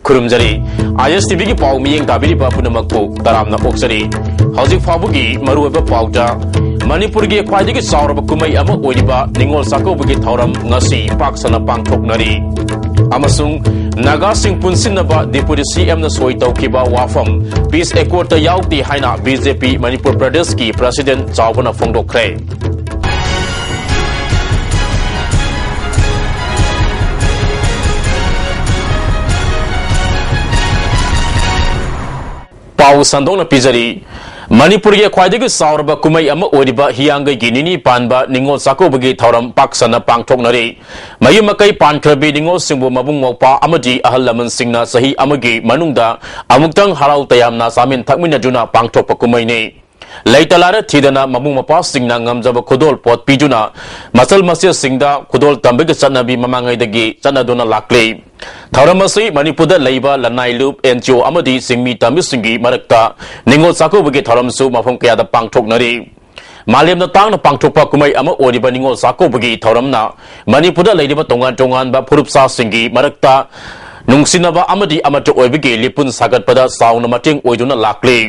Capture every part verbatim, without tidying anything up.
ꯈꯨꯔꯨꯝꯖꯔꯤ꯫ ꯑꯥꯏ S T ꯚꯤꯒꯤ ꯄꯥꯎ ꯃꯤꯠꯌꯦꯡ ꯇꯥꯕꯤꯔꯤꯕ ꯄꯨꯝꯅꯃꯛꯄꯨ ꯇꯔꯥꯝꯅ ꯑꯣꯛꯆꯔꯤ꯫ ꯍꯧꯖꯤꯛ ꯐꯥꯎꯕꯒꯤ ꯃꯔꯨꯑꯣꯏꯕ ꯄꯥꯎꯗ, ꯃꯅꯤꯄꯨꯔꯒꯤ ꯈ꯭ꯋꯥꯏꯗꯒꯤ ꯆꯥꯎꯔꯕ ꯀꯨꯝꯍꯩ ꯑꯃ ꯑꯣꯏꯔꯤꯕ ꯅꯤꯉꯣꯜ ꯆꯥꯛꯀꯧꯕꯒꯤ ꯊꯧꯔꯝ ꯉꯁꯤ ꯄꯥꯛ ꯁꯟꯅ ꯄꯥꯡꯊꯣꯛꯅꯔꯤ꯫ ꯑꯃꯁꯨꯡ ꯅꯥꯒꯥꯁꯤꯡ ꯄꯨꯟꯁꯤꯟꯅꯕ ꯗꯤꯄꯨꯇꯤ ꯁꯤ ꯑꯦꯝꯅ ꯁꯣꯏ ꯇꯧꯈꯤꯕ ꯋꯥꯐꯝ ꯄꯤꯁ ꯑꯦꯀꯣꯔꯗꯇ ꯌꯥꯎꯗꯦ ꯍꯥꯏꯅ ꯕꯤ ꯖꯦ ꯄꯤ ꯃꯅꯤꯄꯨꯔ ꯄ꯭ꯔꯗꯦꯁꯀꯤ ꯄ꯭ꯔꯁꯤꯗꯦꯟ ꯆꯥꯎꯕꯅ ꯐꯣꯡꯗꯣꯛꯈ꯭ꯔꯦ꯫ ꯄꯥꯎ ꯁꯟꯗꯣꯛꯅ ꯄꯤꯖꯔꯤ꯫ ꯃꯅꯤꯄꯨꯔꯒꯤ ꯈ꯭ꯋꯥꯏꯗꯒꯤ ꯆꯥꯎꯔꯕ ꯀꯨꯝꯍꯩ ꯑꯃ ꯑꯣꯏꯔꯤꯕ ꯍꯤꯌꯥꯡꯒꯩꯒꯤ ꯅꯤꯅꯤ ꯄꯥꯟꯕ ꯅꯤꯉꯣꯜ ꯆꯥꯛꯀꯧꯕꯒꯤ ꯊꯧꯔꯝ ꯄꯥꯛ ꯁꯟꯅ ꯄꯥꯡꯊꯣꯛꯅꯔꯤ꯫ ꯃꯌꯨꯝ ꯃꯀꯩ ꯄꯥꯟꯈ꯭ꯔꯕꯤ ꯅꯤꯉꯣꯜꯁꯤꯡꯕꯨ ꯃꯕꯨꯡ ꯃꯧꯄ꯭ꯋꯥ ꯑꯃꯗꯤ ꯑꯍꯜ ꯂꯃꯟꯁꯤꯡꯅ ꯆꯍꯤ ꯑꯃꯒꯤ ꯃꯅꯨꯡꯗ ꯑꯃꯨꯛꯇꯪ ꯍꯔꯥꯎ ꯇꯌꯥꯝꯅ ꯆꯥꯃꯤꯟ ꯊꯛꯃꯤꯟꯅꯗꯨꯅ ꯄꯥꯡꯊꯣꯛꯄ ꯀꯨꯝꯍꯩꯅꯤ꯫ ꯂꯩꯇ ꯂꯥꯏꯔ ꯊꯤꯗꯅ ꯃꯕꯨꯡ ꯃꯧꯄ꯭ꯋꯥꯁꯤꯡꯅ ꯉꯝꯖꯕ ꯈꯨꯗꯣꯜ ꯄꯣꯠ ꯄꯤꯗꯨꯅ ꯃꯆꯜ ꯃꯆꯦꯁꯤꯡꯗ ꯈꯨꯗꯣꯜ ꯇꯝꯕꯒꯤ ꯆꯠꯅꯕꯤ ꯃꯃꯥꯡꯉꯩꯗꯒꯤ ꯆꯠꯅꯗꯨꯅ ꯂꯥꯛꯂꯤ꯫ ꯊꯧꯔꯝ ꯑꯁꯤ ꯃꯅꯤꯄꯨꯔꯗ ꯂꯩꯕ ꯂꯅꯥꯏ ꯂꯨꯞ, ꯑꯦꯟ ꯖꯤ ꯑꯣ ꯑꯃꯗꯤ ꯆꯤꯡꯃꯤ ꯇꯝꯕꯤꯁꯤꯡꯒꯤ ꯃꯔꯛꯇ ꯅꯤꯉꯣꯜ ꯆꯥꯛꯀꯧꯕꯒꯤ ꯊꯧꯔꯝꯁꯨ ꯃꯐꯝ ꯀꯌꯥꯗ ꯄꯥꯡꯊꯣꯛꯅꯔꯤ꯫ ꯃꯥꯂꯦꯝꯗ ꯇꯥꯡꯅ ꯄꯥꯡꯊꯣꯛꯄ ꯀꯨꯝꯍꯩ ꯑꯃ ꯑꯣꯏꯔꯤꯕ ꯅꯤꯉꯣꯜ ꯆꯥꯛꯀꯧꯕꯒꯤ ꯊꯧꯔꯝꯅ ꯃꯅꯤꯄꯨꯔꯗ ꯂꯩꯔꯤꯕ ꯇꯣꯉꯥꯟ ꯇꯣꯉꯥꯟꯕ ꯐꯨꯔꯨꯞꯆꯥꯁꯤꯡꯒꯤ ꯃꯔꯛꯇ ꯅꯨꯡꯁꯤꯅꯕ ꯑꯃꯗꯤ ꯑꯃꯠꯇ ꯑꯣꯏꯕꯒꯤ ꯂꯤꯄꯨꯟ ꯁꯥꯒꯠꯄꯗ ꯆꯥꯎꯅ ꯃꯇꯦꯡ ꯑꯣꯏꯗꯨꯅ ꯂꯥꯛꯂꯤ꯫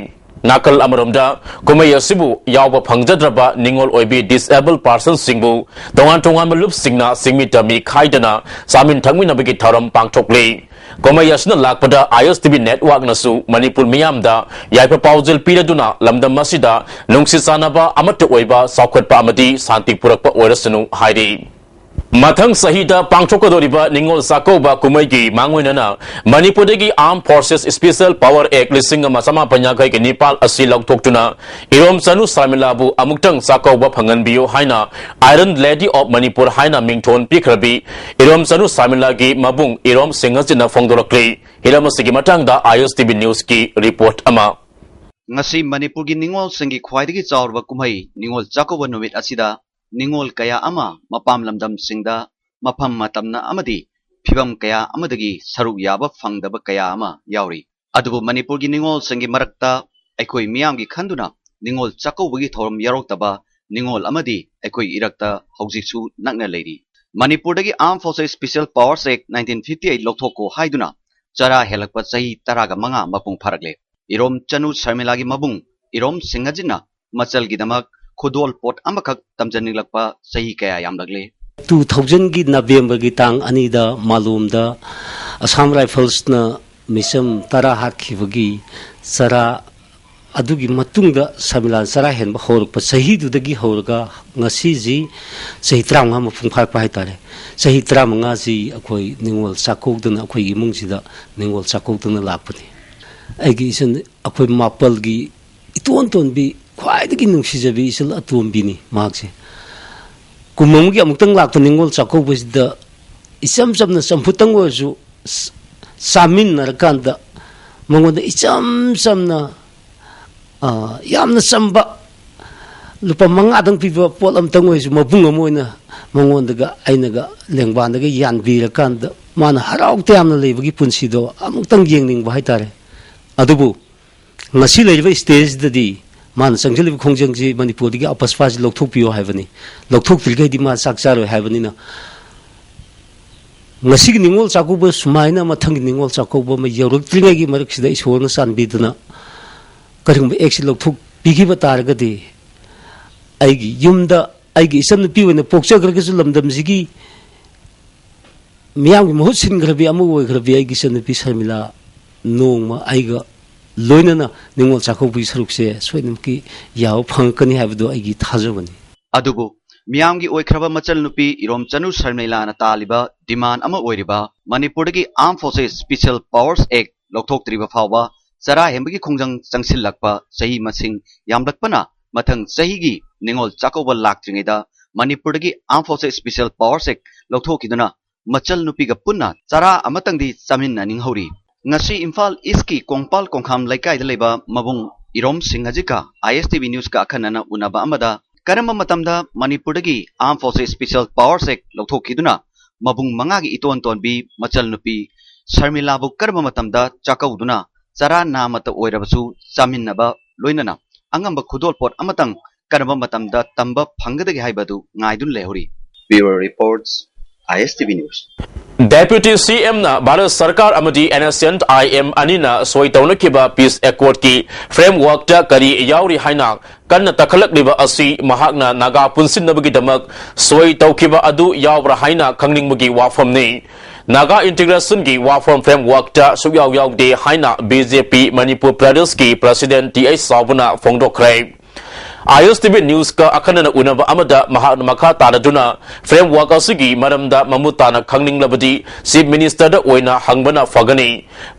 ꯅꯥꯀꯜ ꯑꯃꯔꯣꯝꯗ ꯀꯨꯝꯍꯩ ꯑꯁꯤꯕꯨ ꯌꯥꯎꯕ ꯐꯪꯖꯗ꯭ꯔꯕ ꯅꯤꯉꯣꯜ ꯑꯣꯏꯕꯤ ꯗꯤꯁꯑꯦꯕꯜ ꯄꯥꯔꯁꯟꯁꯤꯡꯕꯨ ꯇꯣꯉꯥꯟ ꯇꯣꯉꯥꯟꯕ ꯂꯨꯞꯁꯤꯡꯅ ꯆꯤꯡꯃꯤ ꯇꯝꯃꯤ ꯈꯥꯏꯗꯅ ꯆꯥꯃꯤꯟ ꯊꯛꯃꯤꯟꯅꯕꯒꯤ ꯊꯧꯔꯝ ꯄꯥꯡꯊꯣꯛꯂꯤ꯫ ꯀꯨꯝꯍꯩ ꯑꯁꯤꯅ ꯂꯥꯛꯄꯗ ꯑꯥꯏ ꯑꯦꯁ ꯇꯤ ꯚꯤ ꯅꯦꯠꯋꯥꯔꯛꯅꯁꯨ ꯃꯅꯤꯄꯨꯔ ꯃꯤꯌꯥꯝꯗ ꯌꯥꯏꯐ ꯄꯥꯎꯖꯦꯜ ꯄꯤꯔꯗꯨꯅ ꯂꯝꯗꯝ ꯑꯁꯤꯗ ꯅꯨꯡꯁꯤ ꯆꯥꯟꯅꯕ, ꯑꯃꯠꯇ ꯑꯣꯏꯕ, ꯆꯥꯎꯈꯠꯄ ꯑꯃꯗꯤ ꯁꯥꯟꯇꯤ ꯄꯨꯔꯛꯄ ꯑꯣꯏꯔꯁꯅꯨ ꯍꯥꯏꯔꯤ꯫ ꯃꯊꯪ ꯆꯍꯤꯗ ꯄꯥꯡꯊꯣꯛꯀꯗꯧꯔꯤꯕ ꯅꯤꯉꯣꯜ ꯆꯥꯛꯀꯧꯕ ꯀꯨꯝꯍꯩꯒꯤ ꯃꯥꯡꯑꯣꯏꯅꯅ ꯃꯅꯤꯄꯨꯔꯗꯒꯤ Armed Forces Special Power Act ꯂꯤꯁꯤꯡ ꯑꯃ ꯆꯃꯥꯄꯟ ꯌꯥꯡꯈꯩꯒ ꯅꯤꯄꯥꯜ ꯑꯁꯤ ꯂꯧꯊꯣꯛꯇꯨꯅ ꯏꯔꯣꯝ ꯆꯅꯨ ꯁꯔꯃꯤꯂꯥꯕꯨ ꯑꯃꯨꯛꯇꯪ ꯆꯥꯛꯀꯧꯕ ꯐꯪꯍꯟꯕꯤꯌꯨ ꯍꯥꯏꯅ Iron Lady of Manipur ꯍꯥꯏꯅ ꯃꯤꯡꯊꯣꯟ ꯄꯤꯈ꯭ꯔꯕꯤ ꯏꯔꯣꯝ ꯆꯅꯨ ꯁꯔꯃꯤꯂꯥꯒꯤ ꯃꯕꯨꯡ ꯏꯔꯣꯝ ꯁꯤꯡꯍꯖꯤꯠꯅ ꯐꯣꯡꯗꯣꯔꯛꯂꯤ꯫ ꯍꯤꯔꯝ ꯑꯁꯤꯒꯤ ꯃꯇꯥꯡꯗ ꯑꯥꯏ ꯑꯦꯁ ꯇꯤ ꯚꯤ ꯅ꯭ꯌꯨꯁꯀꯤ ꯔꯤꯄꯣꯔꯠ ꯑꯃ꯫ ꯉꯁꯤ ꯃꯅꯤꯄꯨꯔꯒꯤ ꯅꯤꯉꯣꯜꯁꯤꯡꯒꯤ ꯈ꯭ꯋꯥꯏꯗꯒꯤ ꯆꯥꯎꯔꯕ ꯀꯨꯝꯍꯩ ꯅꯤꯉꯣꯜ ꯆꯥꯛꯀꯧꯕ ꯅꯨꯃꯤꯠ ꯑꯁꯤꯗ ꯅꯤꯉꯣꯜ ꯀꯌꯥ ꯑꯃ ꯃꯄꯥꯝ ꯂꯝꯗꯝꯁꯤꯡꯗ ꯃꯐꯝ ꯃꯇꯝꯅ ꯑꯃꯗꯤ ꯐꯤꯕꯝ ꯀꯌꯥ ꯑꯃꯗꯒꯤ ꯁꯔꯨꯛ ꯌꯥꯕ ꯐꯪꯗꯕ ꯀꯌꯥ ꯑꯃ ꯌꯥꯎꯔꯤ꯫ ꯑꯗꯨꯕꯨ ꯃꯅꯤꯄꯨꯔꯒꯤ ꯅꯤꯉꯣꯜꯁꯤꯡꯒꯤ ꯃꯔꯛꯇ ꯑꯩꯈꯣꯏ ꯃꯤꯌꯥꯝꯒꯤ ꯈꯟꯗꯨꯅ ꯅꯤꯉꯣꯜ ꯆꯥꯛꯀꯧꯕꯒꯤ ꯊꯧꯔꯝ ꯌꯥꯎꯔꯛꯇꯕ ꯅꯤꯉꯣꯜ ꯑꯃꯗꯤ ꯑꯩꯈꯣꯏ ꯏꯔꯛꯇ ꯍꯧꯖꯤꯛꯁꯨ ꯅꯛꯅ ꯂꯩꯔꯤ꯫ ꯃꯅꯤꯄꯨꯔꯗꯒꯤ Armed Forces Special Powers Act nineteen fifty eight ꯂꯧꯊꯣꯛꯈꯣ ꯍꯥꯏꯗꯨꯅ ꯆꯔꯥ ꯍꯦꯜꯂꯛꯄ ꯆꯍꯤ ꯇꯔꯥꯒ ꯃꯉꯥ ꯃꯄꯨꯡ ꯐꯥꯔꯛꯂꯦ꯫ ꯏꯔꯣꯝ ꯆꯅꯨ ꯁꯔꯃꯤꯂꯥꯒꯤ ꯃꯕꯨꯡ ꯏꯔꯣꯝ ꯁꯤꯡꯍꯖꯤꯠꯅ ꯃꯆꯜꯒꯤꯗꯃꯛ ꯈꯨꯗꯣꯜ ꯄꯣꯠ ꯑꯃꯈꯛ ꯇꯝꯖꯅꯤꯡꯂꯛꯄ ꯆꯍꯤ ꯀꯌꯥ ꯌꯥꯝꯂꯛꯂꯦ꯫ ꯇꯨ ꯊꯥꯎꯖꯟꯒꯤ ꯅꯕꯦꯝꯕꯔꯒꯤ ꯇꯥꯡ ꯑꯅꯤꯗ ꯃꯥꯂꯣꯝꯗ ꯑꯁꯥꯝ ꯔꯥꯏꯐꯜꯁꯅ ꯃꯤꯆꯝ ꯇꯔꯥ ꯍꯥꯠꯈꯤꯕꯒꯤ ꯆꯔꯥ ꯑꯗꯨꯒꯤ ꯃꯇꯨꯡꯗ ꯁꯔꯃꯤꯂꯥꯅ ꯆꯔꯥ ꯍꯦꯟꯕ ꯍꯧꯔꯛꯄ ꯆꯍꯤꯗꯨꯗꯒꯤ ꯍꯧꯔꯒ ꯉꯁꯤꯁꯤ ꯆꯍꯤ ꯇꯔꯥꯃꯉꯥ ꯃꯄꯨꯡ ꯐꯥꯔꯛꯄ ꯍꯥꯏꯇꯥꯔꯦ꯫ ꯆꯍꯤ ꯇꯔꯥꯃꯉꯥꯁꯤ ꯑꯩꯈꯣꯏ ꯅꯤꯉꯣꯜ ꯆꯥꯛꯀꯧꯗꯅ ꯑꯩꯈꯣꯏꯒꯤ ꯏꯃꯨꯡꯁꯤꯗ ꯅꯤꯉꯣꯜ ꯆꯥꯛꯀꯧꯗꯅ ꯂꯥꯛꯄꯅꯤ꯫ ꯑꯩꯒꯤ ꯏꯆꯟ ꯑꯩꯈꯣꯏ ꯃꯥꯄꯜꯒꯤ ꯏꯇꯣꯟ ꯇꯣꯟꯕꯤ, ꯈ꯭ꯋꯥꯏꯗꯒꯤ ꯅꯨꯡꯁꯤꯖꯕꯤ ꯏꯆꯜ ꯑꯇꯣꯝꯕꯤꯅꯤ ꯃꯍꯥꯛꯁꯦ꯫ ꯀꯨꯝ ꯑꯃꯒꯤ ꯑꯃꯨꯛꯇꯪ ꯂꯥꯛꯄ ꯅꯤꯉꯣꯜ ꯆꯥꯛꯀꯧꯕꯁꯤꯗ ꯏꯆꯝ ꯆꯝꯅ ꯆꯝꯐꯨꯠꯇꯪ ꯑꯣꯏꯔꯁꯨ ꯆ-, ꯆꯥꯃꯤꯟꯅꯔꯀꯥꯟꯗ ꯃꯉꯣꯟꯗ ꯏꯆꯝ ꯆꯝꯅ, ꯑ, ꯌꯥꯝꯅ ꯆꯝꯕ ꯂꯨꯄꯥ ꯃꯉꯥꯗꯪ ꯄꯤꯕ ꯄꯣꯠ ꯑꯃꯇꯪ ꯑꯣꯏꯔꯁꯨ ꯃꯕꯨꯡ ꯑꯃ ꯑꯣꯏꯅ ꯃꯉꯣꯟꯗꯒ ꯑꯩꯅꯒ ꯂꯦꯡꯕꯥꯟꯗꯒ ꯌꯥꯟꯕꯤꯔꯀꯥꯟꯗ ꯃꯥꯅ ꯍꯔꯥꯎ ꯇꯌꯥꯝꯅ ꯂꯩꯕꯒꯤ ꯄꯨꯟꯁꯤꯗꯣ ꯑꯃꯨꯛꯇꯪ ꯌꯦꯡꯅꯤꯡꯕ ꯍꯥꯏꯇꯥꯔꯦ꯫ ꯑꯗꯨꯕꯨ ꯉꯁꯤ ꯂꯩꯔꯤꯕ ꯁ꯭ꯇꯦꯖꯁꯤꯗꯗꯤ ꯃꯥꯅ ꯆꯪꯁꯤꯜꯂꯤꯕ ꯈꯣꯡꯖꯪꯁꯤ ꯃꯅꯤꯄꯨꯔꯗꯒꯤ ꯑꯄꯁꯄꯥꯁꯤ ꯂꯧꯊꯣꯛꯄꯤꯌꯨ ꯍꯥꯏꯕꯅꯤ꯫ ꯂꯧꯊꯣꯛꯇ꯭ꯔꯤꯈꯩꯗꯤ ꯃꯥ ꯆꯥꯛ ꯆꯥꯔꯣꯏ ꯍꯥꯏꯕꯅꯤꯅ ꯉꯁꯤꯒꯤ ꯅꯤꯉꯣꯜ ꯆꯥꯛꯀꯧꯕ ꯁꯨꯃꯥꯏꯅ ꯃꯊꯪꯒꯤ ꯅꯤꯉꯣꯜ ꯆꯥꯛꯀꯧꯕ ꯑꯃ ꯌꯧꯔꯛꯇ꯭ꯔꯤꯉꯩꯒꯤ ꯃꯔꯛꯁꯤꯗ ꯏꯁꯣꯔꯅ ꯆꯥꯟꯕꯤꯗꯨꯅ ꯀꯔꯤꯒꯨꯝꯕ ꯑꯦꯛꯁꯤ ꯂꯧꯊꯣꯛꯄꯤꯈꯤꯕ ꯇꯥꯔꯒꯗꯤ ꯑꯩꯒꯤ ꯌꯨꯝꯗ ꯑꯩꯒꯤ ꯏꯆꯟꯅꯨꯄꯤ ꯑꯣꯏꯅ ꯄꯣꯛꯆꯈ꯭ꯔꯒꯁꯨ ꯂꯝꯗꯝꯁꯤꯒꯤ ꯃꯤꯌꯥꯝꯒꯤ ꯃꯍꯨꯠ ꯁꯤꯟꯈ꯭ꯔꯕꯤ ꯑꯃ ꯑꯣꯏꯈ꯭ꯔꯕꯤ ꯑꯩꯒꯤ ꯏꯆꯟꯅꯨꯄꯤ ꯁꯔꯃꯤꯂꯥ ꯅꯣꯡꯃ ꯑꯩꯒ ꯂꯣꯏꯅꯅ ꯅꯤꯉꯣꯜ ꯆꯥꯛꯀꯧꯕꯒꯤ ꯁꯔꯨꯛꯁꯦ ꯁꯣꯏꯗꯅꯃꯛꯀꯤ ꯌꯥꯕ ꯐꯪꯉꯛꯀꯅꯤ ꯍꯥꯏꯕꯗꯣ ꯑꯩꯒꯤ ꯊꯥꯖꯕꯅꯤ꯫ ꯑꯗꯨꯕꯨ ꯃꯤꯌꯥꯝꯒꯤ ꯑꯣꯏꯈ꯭ꯔꯕ ꯃꯆꯜ ꯅꯨꯄꯤ ꯏꯔꯣꯝ ꯆꯅꯨ ꯁꯔꯃꯤꯂꯥꯅ ꯇꯥꯜꯂꯤꯕ ꯗꯤꯃꯥꯟ ꯑꯃ ꯑꯣꯏꯔꯤꯕ ꯃꯅꯤꯄꯨꯔꯗꯒꯤ Armed Forces Special Powers Act ꯂꯧꯊꯣꯛꯇ꯭ꯔꯤꯕ ꯐꯥꯎꯕ ꯆꯔꯥ ꯍꯦꯟꯕꯒꯤ ꯈꯣꯡꯖꯪ ꯆꯪꯁꯤꯜꯂꯛꯄ ꯆꯍꯤ ꯃꯁꯤꯡ ꯌꯥꯝꯂꯛꯄꯅ ꯃꯊꯪ ꯆꯍꯤꯒꯤ ꯅꯤꯉꯣꯜ ꯆꯥꯛꯀꯧꯕ ꯂꯥꯛꯇ꯭ꯔꯤꯉꯩꯗ ꯃꯅꯤꯄꯨꯔꯗꯒꯤ Armed Forces Special Powers Act ꯂꯧꯊꯣꯛꯈꯤꯗꯨꯅ ꯃꯆꯜ ꯅꯨꯄꯤꯒ ꯄꯨꯟꯅ ꯆꯔꯥ ꯑꯃꯇꯪꯗꯤ ꯆꯥꯃꯤꯟꯅꯅꯤꯡꯍꯧꯔꯤ꯫ ꯉꯁꯤ ꯏꯝꯐꯥꯜ ꯏꯁꯀꯤ ꯀꯣꯡꯄꯥꯜ ꯀꯣꯡꯈꯥꯝ ꯂꯩꯀꯥꯏꯗ ꯂꯩꯕ ꯃꯕꯨꯡ ꯏꯔꯣꯝ ꯁꯤꯡꯍꯖꯤꯠꯀ ISTV Newsꯀ ꯑꯈꯟꯅꯅ ꯎꯅꯕ ꯑꯃꯗ ꯀꯔꯝꯕ ꯃꯇꯝꯗ ꯃꯅꯤꯄꯨꯔꯗꯒꯤ Armed Forces Special Powers Act ꯂꯧꯊꯣꯛꯈꯤꯗꯨꯅ ꯃꯕꯨꯡ ꯃꯉꯥꯒꯤ ꯏꯇꯣꯟ ꯇꯣꯟꯕꯤ ꯃꯆꯜ ꯅꯨꯄꯤ ꯁꯔꯃꯤꯂꯥꯕꯨ ꯀꯔꯝꯕ ꯃꯇꯝꯗ ꯆꯥꯛꯀꯧꯗꯨꯅ ꯆꯔꯥ ꯅꯥꯃꯠꯇ ꯑꯣꯏꯔꯕꯁꯨ ꯆꯥꯃꯤꯟꯅꯕ ꯂꯣꯏꯅꯅ ꯑꯉꯝꯕ ꯈꯨꯗꯣꯜꯄꯣꯠ ꯑꯃꯇꯪ ꯀꯔꯝꯕ ꯃꯇꯝꯗ ꯇꯝꯕ ꯐꯪꯒꯗꯒꯦ ꯍꯥꯏꯕꯗꯨ ꯉꯥꯏꯗꯨꯅ ꯂꯩꯍꯧꯔꯤ꯫ Bureau Reports, I S T V news. Deputy C ꯑꯦꯝꯅ ꯚꯥꯔꯠ ꯁꯔꯀꯥꯔ ꯑꯃꯗꯤ N S N I M ꯑꯅꯤꯅ ꯁꯣꯏ ꯇꯧꯅꯈꯤꯕ ꯄꯤꯁ ꯑꯦꯀꯣꯔꯗꯀꯤ ꯐ꯭ꯔꯦꯝꯋꯥꯔꯛꯇ ꯀꯔꯤ ꯌꯥꯎꯔꯤ ꯍꯥꯏꯅ ꯀꯟꯅ ꯇꯛꯈꯠꯂꯛꯂꯤꯕ ꯑꯁꯤ ꯃꯍꯥꯛꯅ ꯅꯥꯒꯥ ꯄꯨꯟꯁꯤꯟꯅꯕꯒꯤꯗꯃꯛ ꯁꯣꯏ ꯇꯧꯈꯤꯕ ꯑꯗꯨ ꯌꯥꯎꯕ꯭ꯔꯥ ꯍꯥꯏꯅ ꯈꯪꯅꯤꯡꯕꯒꯤ ꯋꯥꯐꯝꯅꯤ꯫ ꯅꯥꯒꯥ ꯏꯟꯇꯤꯒ꯭ꯔꯦꯁꯟꯒꯤ ꯋꯥꯐꯝ ꯐ꯭ꯔꯦꯝꯋꯥꯔꯛꯇ ꯁꯨꯛꯌꯥꯎ ꯌꯥꯎꯗꯦ ꯍꯥꯏꯅ ꯕꯤ ꯖꯦ ꯄꯤ ꯃꯅꯤꯄꯨꯔ ꯄ꯭ꯔꯗꯦꯁꯀꯤ ꯄ꯭ꯔꯁꯤꯗꯦꯟ ꯇꯤ ꯑꯩꯆ ꯆꯥꯎꯕꯅ ꯐꯣꯡꯗꯣꯛꯈ꯭ꯔꯦ꯫ ꯑꯥꯏ ꯑꯦꯁ ꯇꯤ ꯚꯤ ꯅ꯭ꯌꯨꯁꯀ ꯑꯈꯟꯅꯅ ꯎꯅꯕ ꯑꯃꯗ ꯃꯍꯥꯛꯅ ꯃꯈꯥ ꯇꯥꯅꯗꯨꯅ ꯐ꯭ꯔꯦꯝꯋꯥꯔꯛ ꯑꯁꯤꯒꯤ ꯃꯔꯝꯗ ꯃꯃꯨꯠ ꯇꯥꯅ ꯈꯪꯅꯤꯡꯂꯕꯗꯤ ꯆꯤꯐ ꯃꯤꯅꯤꯁꯇꯔꯗ ꯑꯣꯏꯅ ꯍꯪꯕꯅ ꯐꯒꯅꯤ꯫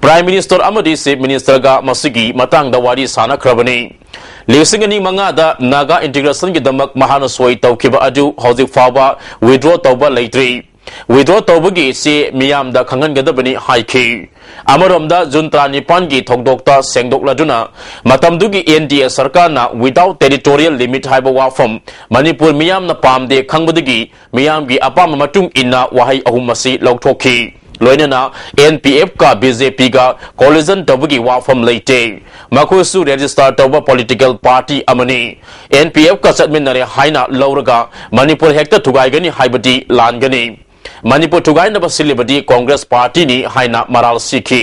ꯄ꯭ꯔꯥꯏꯝ ꯃꯤꯅꯤꯁꯇꯔ ꯑꯃꯗꯤ ꯆꯤꯐ ꯃꯤꯅꯤꯁꯇꯔꯒ ꯃꯁꯤꯒꯤ ꯃꯇꯥꯡꯗ ꯋꯥꯔꯤ ꯁꯥꯅꯈ꯭ꯔꯕꯅꯤ꯫ ꯂꯤꯁꯤꯡ ꯑꯅꯤ ꯃꯉꯥꯗ ꯅꯥꯒꯥ ꯏꯟꯇꯤꯒ꯭ꯔꯦꯁꯟꯒꯤꯗꯃꯛ ꯃꯍꯥꯛꯅ ꯁꯣꯏ ꯇꯧꯈꯤꯕ ꯑꯗꯨ ꯍꯧꯖꯤꯛ ꯐꯥꯎꯕ ꯋꯤꯗ꯭ꯔꯣ ꯇꯧꯕ ꯂꯩꯇ꯭ꯔꯤ꯫ ꯋꯤꯗ꯭ꯔꯣ ꯇꯧꯕꯒꯤ ꯆꯦ ꯃꯤꯌꯥꯝꯗ ꯈꯪꯍꯟꯒꯗꯕꯅꯤ ꯍꯥꯏꯈꯤ꯫ ꯑꯃꯔꯣꯝꯗ ꯖꯨꯟ ꯇꯔꯥꯅꯤꯄꯥꯟꯒꯤ ꯊꯧꯗꯣꯛꯇ ꯁꯦꯡꯗꯣꯛꯂꯗꯨꯅ ꯃꯇꯝꯗꯨꯒꯤ ꯑꯦꯟ ꯗꯤ ꯑꯦ ꯁꯔꯀꯥꯔꯅ without territorial limit ꯍꯥꯏꯕ ꯋꯥꯐꯝ ꯃꯅꯤꯄꯨꯔ ꯃꯤꯌꯥꯝꯅ ꯄꯥꯝꯗꯦ ꯈꯪꯕꯗꯒꯤ ꯃꯤꯌꯥꯝꯒꯤ ꯑꯄꯥꯝꯕ ꯃꯇꯨꯡ ꯏꯟꯅ ꯋꯥꯍꯩ ꯑꯍꯨꯝ ꯑꯁꯤ ꯂꯧꯊꯣꯛꯈꯤ꯫ ꯂꯣꯏꯅꯅ ꯑꯦꯟ ꯄꯤ ꯑꯦꯐ ꯀ ꯕꯤ ꯖꯦ ꯄꯤ ꯒ coalition ꯇꯧꯕꯒꯤ ꯋꯥꯐꯝ ꯂꯩꯇꯦ꯫ ꯃꯈꯣꯏꯁꯨ register ꯇꯧꯕ political party ꯑꯃꯅꯤ꯫ ꯑꯦꯟ ꯄꯤ ꯑꯦꯐ ꯀ ꯆꯠꯃꯤꯟꯅꯔꯦ ꯍꯥꯏꯅ ꯂꯧꯔꯒ ꯃꯅꯤꯄꯨꯔ ꯍꯦꯛꯇ ꯊꯨꯒꯥꯏꯒꯅꯤ ꯍꯥꯏꯕꯗꯤ ꯂꯥꯟꯒꯅꯤ꯫ ꯃꯅꯤꯄꯨꯔ ꯊꯨꯒꯥꯏꯅꯕ ꯁꯤꯜꯂꯤꯕꯗꯤ ꯀꯣꯡꯒ꯭ꯔꯦꯁ ꯄꯥꯔꯇꯤꯅꯤ ꯍꯥꯏꯅ ꯃꯔꯥꯜ ꯁꯤꯈꯤ꯫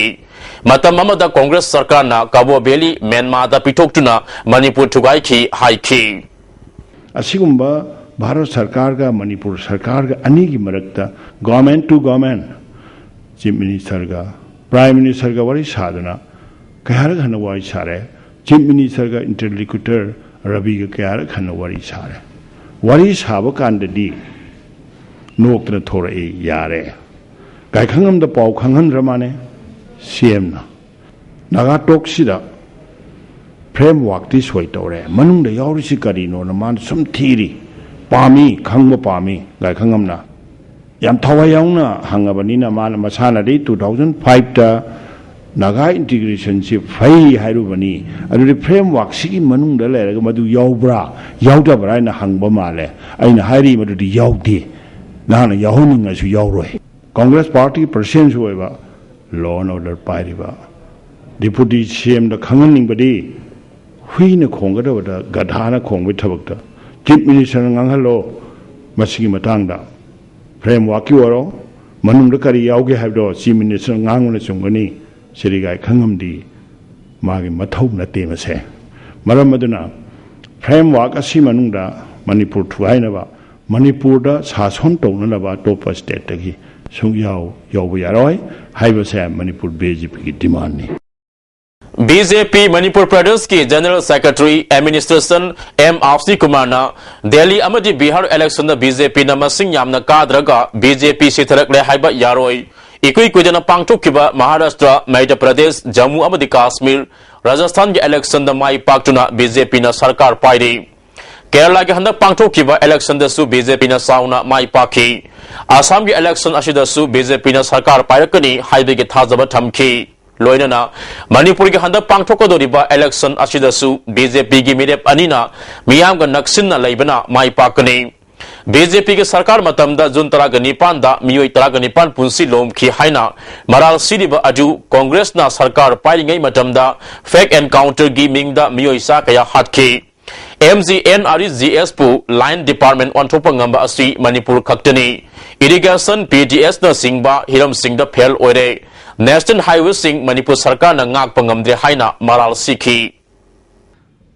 ꯃꯇꯝ ꯑꯃꯗ ꯀꯣꯡꯒ꯭ꯔꯦꯁ ꯁꯔꯀꯥꯔꯅ ꯀꯕꯣ ꯚꯦꯂꯤ ꯃ꯭ꯌꯥꯟꯃꯥꯔꯗ ꯄꯤꯊꯣꯛꯇꯨꯅ ꯃꯅꯤꯄꯨꯔ ꯊꯨꯒꯥꯏꯈꯤ ꯍꯥꯏꯈꯤ꯫ ꯑꯁꯤꯒꯨꯝꯕ ꯚꯥꯔꯠ ꯁꯔꯀꯥꯔꯒ ꯃꯅꯤꯄꯨꯔ ꯁꯔꯀꯥꯔꯒ ꯑꯅꯤꯒꯤ ꯃꯔꯛꯇ government to government, ꯆꯤꯐ ꯃꯤꯅꯤꯁꯇꯔꯒ ꯄ꯭ꯔꯥꯏꯝ ꯃꯤꯅꯤꯁꯇꯔꯒ ꯋꯥꯔꯤ ꯁꯥꯗꯨꯅ ꯀꯌꯥꯔꯛ ꯍꯟꯅ ꯋꯥꯔꯤ ꯁꯥꯔꯦ꯫ ꯆꯤꯐ ꯃꯤꯅꯤꯁꯇꯔꯒ ꯏꯟꯇꯔꯂꯤꯀ꯭ꯌꯨꯇꯔ ꯔꯕꯤꯒ ꯀꯌꯥꯔꯛ ꯍꯟꯅ ꯋꯥꯔꯤ ꯁꯥꯔꯦ꯫ ꯋꯥꯔꯤ ꯁꯥꯕ ꯀꯥꯟꯗꯗꯤ ꯅꯣꯛꯇꯅ ꯊꯣꯔꯛꯏ, ꯌꯥꯔꯦ꯫ ꯒꯥꯏꯈꯪꯉꯝꯗ ꯄꯥꯎ ꯈꯪꯍꯟꯗ꯭ꯔ ꯃꯥꯅꯦ ꯁꯤ ꯑꯦꯝꯅ꯫ ꯅꯥꯒꯥ ꯇꯣꯛꯁꯤꯗ ꯐ꯭ꯔꯦꯝꯋꯥꯔꯛꯇꯤ ꯁꯣꯏ ꯇꯧꯔꯦ, ꯃꯅꯨꯡꯗ ꯌꯥꯎꯔꯤꯁꯤ ꯀꯔꯤꯅꯣꯅ ꯃꯥꯅ ꯁꯨꯝ ꯊꯤꯔꯤ꯫ ꯄꯥꯝꯃꯤ, ꯈꯪꯕ ꯄꯥꯝꯃꯤ ꯒꯥꯏꯈꯪꯉꯝꯅ꯫ ꯌꯥꯝ ꯊꯋꯥꯏ ꯌꯥꯎꯅ ꯍꯪꯉꯕꯅꯤꯅ ꯃꯥꯅ ꯃꯁꯥꯅꯗꯤ two thousand five ꯇ ꯅꯥꯒꯥ ꯏꯟꯇꯤꯒ꯭ꯔꯦꯁꯟꯁꯤ ꯐꯩ ꯍꯥꯏꯔꯨꯕꯅꯤ꯫ ꯑꯗꯨꯗꯤ ꯐ꯭ꯔꯦꯝꯋꯥꯔꯛꯁꯤꯒꯤ ꯃꯅꯨꯡꯗ ꯂꯩꯔꯒ ꯃꯗꯨ ꯌꯥꯎꯕ꯭ꯔꯥ ꯌꯥꯎꯗꯕ꯭ꯔꯥ ꯍꯥꯏꯅ ꯍꯪꯕ ꯃꯥꯜꯂꯦ꯫ ꯑꯩꯅ ꯍꯥꯏꯔꯤ ꯃꯗꯨꯗꯤ ꯌꯥꯎꯗꯦ, ꯅꯍꯥꯛꯅ ꯌꯥꯎꯍꯟꯅꯤꯡꯉꯁꯨ ꯌꯥꯎꯔꯣꯏ꯫ ꯀꯣꯡꯒ꯭ꯔꯦꯁ ꯄꯥꯔꯇꯤꯒꯤ ꯄ꯭ꯔꯁꯤꯗꯦꯟꯁꯨ ꯑꯣꯏꯕ, law and order ꯄꯥꯏꯔꯤꯕ, ꯗꯤꯄꯨꯇꯤ ꯁꯤ ꯑꯦꯝꯗ ꯈꯪꯍꯟꯅꯤꯡꯕꯗꯤ ꯍꯨꯏꯅ ꯈꯣꯡꯒꯗꯕꯗ ꯒꯙꯥꯅ ꯈꯣꯡꯕꯒꯤ ꯊꯕꯛꯇ ꯆꯤꯐ ꯃꯤꯅꯤꯁꯇꯔꯅ ꯉꯥꯡꯍꯜꯂꯣ꯫ ꯃꯁꯤꯒꯤ ꯃꯇꯥꯡꯗ ꯐ꯭ꯔꯦꯝꯋꯥꯔꯛꯀꯤ ꯑꯣꯏꯔꯣ, ꯃꯅꯨꯡꯗ ꯀꯔꯤ ꯌꯥꯎꯒꯦ ꯍꯥꯏꯕꯗꯣ ꯆꯤꯐ ꯃꯤꯅꯤꯁꯇꯔ ꯉꯥꯡꯕꯅ ꯆꯨꯝꯒꯅꯤ, ꯁꯤꯔꯤꯒꯥꯏ ꯈꯪꯉꯝꯗꯤ ꯃꯥꯒꯤ ꯃꯊꯧ ꯅꯠꯇꯦ ꯃꯁꯦ꯫ ꯃꯔꯝ ꯑꯗꯨꯅ ꯐ꯭ꯔꯦꯝꯋꯥꯔꯛ ꯑꯁꯤ ꯃꯅꯨꯡꯗ ꯃꯅꯤꯄꯨꯔ ꯊꯨꯒꯥꯏꯅꯕ, ꯃꯅꯤꯄꯨꯔꯗ ꯁꯥꯁꯣꯟ ꯇꯧꯅꯅꯕ ꯑꯇꯣꯞꯄ ꯁ꯭ꯇꯦꯠꯇꯒꯤ ꯁꯨꯡꯌꯥꯎ ꯌꯥꯎꯕ ꯌꯥꯔꯣꯏ ꯍꯥꯏꯕꯁꯦ ꯃꯅꯤꯄꯨꯔ ꯕꯤ ꯖꯦ ꯄꯤꯒꯤ ꯗꯤꯃꯥꯟꯅꯤ꯫ ꯕꯤ ꯖꯦ ꯄꯤ ꯃꯅꯤꯄꯨꯔ ꯄ꯭ꯔꯗꯦꯁꯀꯤ ꯖꯦꯅꯔꯦꯜ ꯁꯦꯀ꯭ꯔꯦꯇꯔꯤ ꯑꯦꯗꯃꯤꯅꯤꯁꯇ꯭ꯔꯦꯁꯟ ꯑꯦꯝ ꯑꯥꯞꯁꯤ ꯀꯨꯃꯥꯔꯅ ꯗꯦꯜꯂꯤ ꯑꯃꯗꯤ ꯕꯤꯍꯥꯔ ꯏꯂꯦꯛꯁꯟꯗ ꯕꯤ ꯖꯦ ꯄꯤꯅ ꯃꯁꯤꯡ ꯌꯥꯝꯅ ꯀꯥꯗ꯭ꯔꯒ ꯕꯤ ꯖꯦ ꯄꯤ ꯁꯤꯊꯔꯛꯂꯦ ꯍꯥꯏꯕ ꯌꯥꯔꯣꯏ꯫ ꯏꯀꯨꯏ ꯀꯨꯏꯗꯅ ꯄꯥꯡꯊꯣꯛꯈꯤꯕ ꯃꯍꯥꯔꯥꯁꯇ꯭ꯔ, ꯃꯙ꯭ꯌ ꯄ꯭ꯔꯗꯦꯁ, ꯖꯝꯃꯨ ꯑꯃꯗꯤ ꯀꯥꯁꯃꯤꯔ, ꯔꯥꯖꯁꯊꯥꯟꯒꯤ ꯏꯂꯦꯛꯁꯟꯗ ꯃꯥꯏ ꯄꯥꯛꯇꯨꯅ ꯕꯤ ꯖꯦ ꯄꯤꯅ ꯁꯔꯀꯥꯔ ꯄꯥꯏꯔꯤ꯫ ꯀꯦꯔꯂꯥꯒꯤ ꯍꯟꯗꯛ ꯄꯥꯡꯊꯣꯛꯈꯤꯕ ꯏꯂꯦꯛꯁꯟꯗꯁꯨ ꯕꯤ ꯖꯦ ꯄꯤꯅ ꯆꯥꯎꯅ ꯃꯥꯏ ꯄꯥꯛꯈꯤ꯫ ꯑꯁꯥꯝꯒꯤ ꯏꯂꯦꯛꯁꯟ ꯑꯁꯤꯗꯁꯨ ꯕꯤ ꯖꯦ ꯄꯤꯅ ꯁꯔꯀꯥꯔ ꯄꯥꯏꯔꯛꯀꯅꯤ ꯍꯥꯏꯕꯒꯤ ꯊꯥꯖꯕ ꯊꯝꯈꯤ꯫ ꯂꯣꯏꯅꯅ ꯃꯅꯤꯄꯨꯔꯒꯤ ꯍꯟꯗꯛ ꯄꯥꯡꯊꯣꯛꯀꯗꯧꯔꯤꯕ ꯏꯂꯦꯛꯁꯟ ꯑꯁꯤꯗꯁꯨ ꯕꯤ ꯖꯦ ꯄꯤꯒꯤ ꯃꯤꯔꯦꯞ ꯑꯅꯤꯅ ꯃꯤꯌꯥꯝꯒ ꯅꯛꯁꯤꯟꯅ ꯂꯩꯕꯅ ꯃꯥꯏ ꯄꯥꯛꯀꯅꯤ꯫ ꯕꯤ ꯖꯦ ꯄꯤꯒꯤ ꯁꯔꯀꯥꯔ ꯃꯇꯝꯗ ꯖꯨꯟ ꯇꯔꯥꯒ ꯅꯤꯄꯥꯟꯗ ꯃꯤꯑꯣꯏ ꯇꯔꯥꯒ ꯅꯤꯄꯥꯟ ꯄꯨꯟꯁꯤ ꯂꯣꯝꯈꯤ ꯍꯥꯏꯅ ꯃꯔꯥꯜ ꯁꯤꯔꯤꯕ ꯑꯗꯨ ꯀꯣꯡꯒ꯭ꯔꯦꯁꯅ ꯁꯔꯀꯥꯔ ꯄꯥꯏꯔꯤꯉꯩ ꯃꯇꯝꯗ ꯐꯦꯛ ꯑꯦꯟꯀꯥꯎꯟꯇꯔꯒꯤ ꯃꯤꯡꯗ ꯃꯤꯑꯣꯏ ꯆꯥ ꯀꯌꯥ ꯍꯥꯠꯈꯤ꯫ M G N R E G ꯑꯦꯁꯄꯨ ꯂꯥꯏꯟ ꯗꯤꯄꯥꯔꯠꯃꯦꯟ ꯑꯣꯟꯊꯣꯛꯄ ꯉꯝꯕ ꯑꯁꯤ ꯃꯅꯤꯄꯨꯔ ꯈꯛꯇꯅꯤ꯫ ꯏꯔꯤꯒꯦꯁꯟ, ꯄꯤ ꯗꯤ ꯑꯦꯁꯅꯆꯤꯡꯕ ꯍꯤꯔꯝꯁꯤꯡꯗ ꯐꯦꯜ ꯑꯣꯏꯔꯦ꯫ ꯅꯦꯁꯅꯦꯜ ꯍꯥꯏꯋꯦꯁꯤꯡ ꯃꯅꯤꯄꯨꯔ ꯁꯔꯀꯥꯔꯅ ꯉꯥꯛꯄ ꯉꯝꯗ꯭ꯔꯦ ꯍꯥꯏꯅ ꯃꯔꯥꯜ ꯁꯤꯈꯤ꯫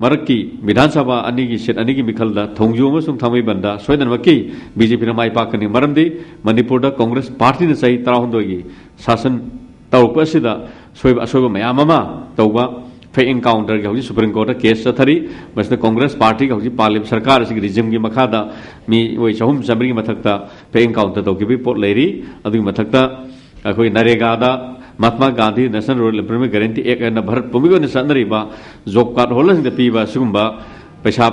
ꯃꯔꯛꯀꯤ ꯕꯤꯙꯥꯟ ꯁꯚꯥ ꯑꯅꯤꯒꯤ ꯁꯤꯠ ꯑꯅꯤꯒꯤ ꯃꯤꯈꯜꯗ ꯊꯣꯡꯖꯨ ꯑꯃꯁꯨꯡ ꯊꯥꯡꯃꯩꯕꯟꯗ ꯁꯣꯏꯗꯅꯃꯛꯀꯤ ꯕꯤ ꯖꯦ ꯄꯤꯅ ꯃꯥꯏ ꯄꯥꯛꯀꯅꯤ꯫ ꯃꯔꯝꯗꯤ ꯃꯅꯤꯄꯨꯔꯗ ꯀꯣꯡꯒ꯭ꯔꯦꯁ ꯄꯥꯔꯇꯤꯅ ꯆꯍꯤ ꯇꯔꯥꯍꯨꯝꯗꯣꯏꯒꯤ ꯁꯥꯁꯟ ꯇꯧꯔꯛꯄ ꯑꯁꯤꯗ ꯁꯣꯏꯕ ꯑꯁꯣꯏꯕ ꯃꯌꯥꯝ ꯑꯃ ꯇꯧꯕ, ꯐꯦꯛ ꯑꯦꯟꯀꯥꯎꯟꯇꯔꯒꯤ ꯍꯧꯖꯤꯛ ꯁꯨꯄ꯭ꯔꯤꯝ ꯀꯣꯔꯠꯇ ꯀꯦꯁ ꯆꯠꯊꯔꯤ꯫ ꯃꯁꯤꯗ ꯀꯣꯡꯒ꯭ꯔꯦꯁ ꯄꯥꯔꯇꯤꯒ ꯍꯧꯖꯤꯛ ꯄꯥꯜꯂꯤꯕ ꯁꯔꯀꯥꯔ ꯑꯁꯤꯒꯤ ꯔꯤꯖꯤꯝꯒꯤ ꯃꯈꯥꯗ ꯃꯤꯑꯣꯏ ꯆꯍꯨꯝ ꯆꯥꯃꯔꯤꯒꯤ ꯃꯊꯛꯇ ꯐꯦꯛ ꯑꯦꯟꯀꯥꯎꯟꯇꯔ ꯇꯧꯈꯤꯕꯒꯤ ꯄꯣꯠ ꯂꯩꯔꯤ꯫ ꯑꯗꯨꯒꯤ ꯃꯊꯛꯇ ꯑꯩꯈꯣꯏ ꯅꯔꯦꯒꯥꯗ Mahatma Gandhi national rural employment guarantee act ꯑꯅ ꯚꯥꯔꯠ ꯄꯨꯝꯕꯒꯤ ꯑꯣꯏꯅ ꯆꯠꯅꯔꯤꯕ ꯖꯣꯕ ꯀꯥꯔꯗ ꯍꯣꯜꯗꯔꯁꯤꯡꯗ ꯄꯤꯕ ꯑꯁꯤꯒꯨꯝꯕ ꯄꯩꯁꯥ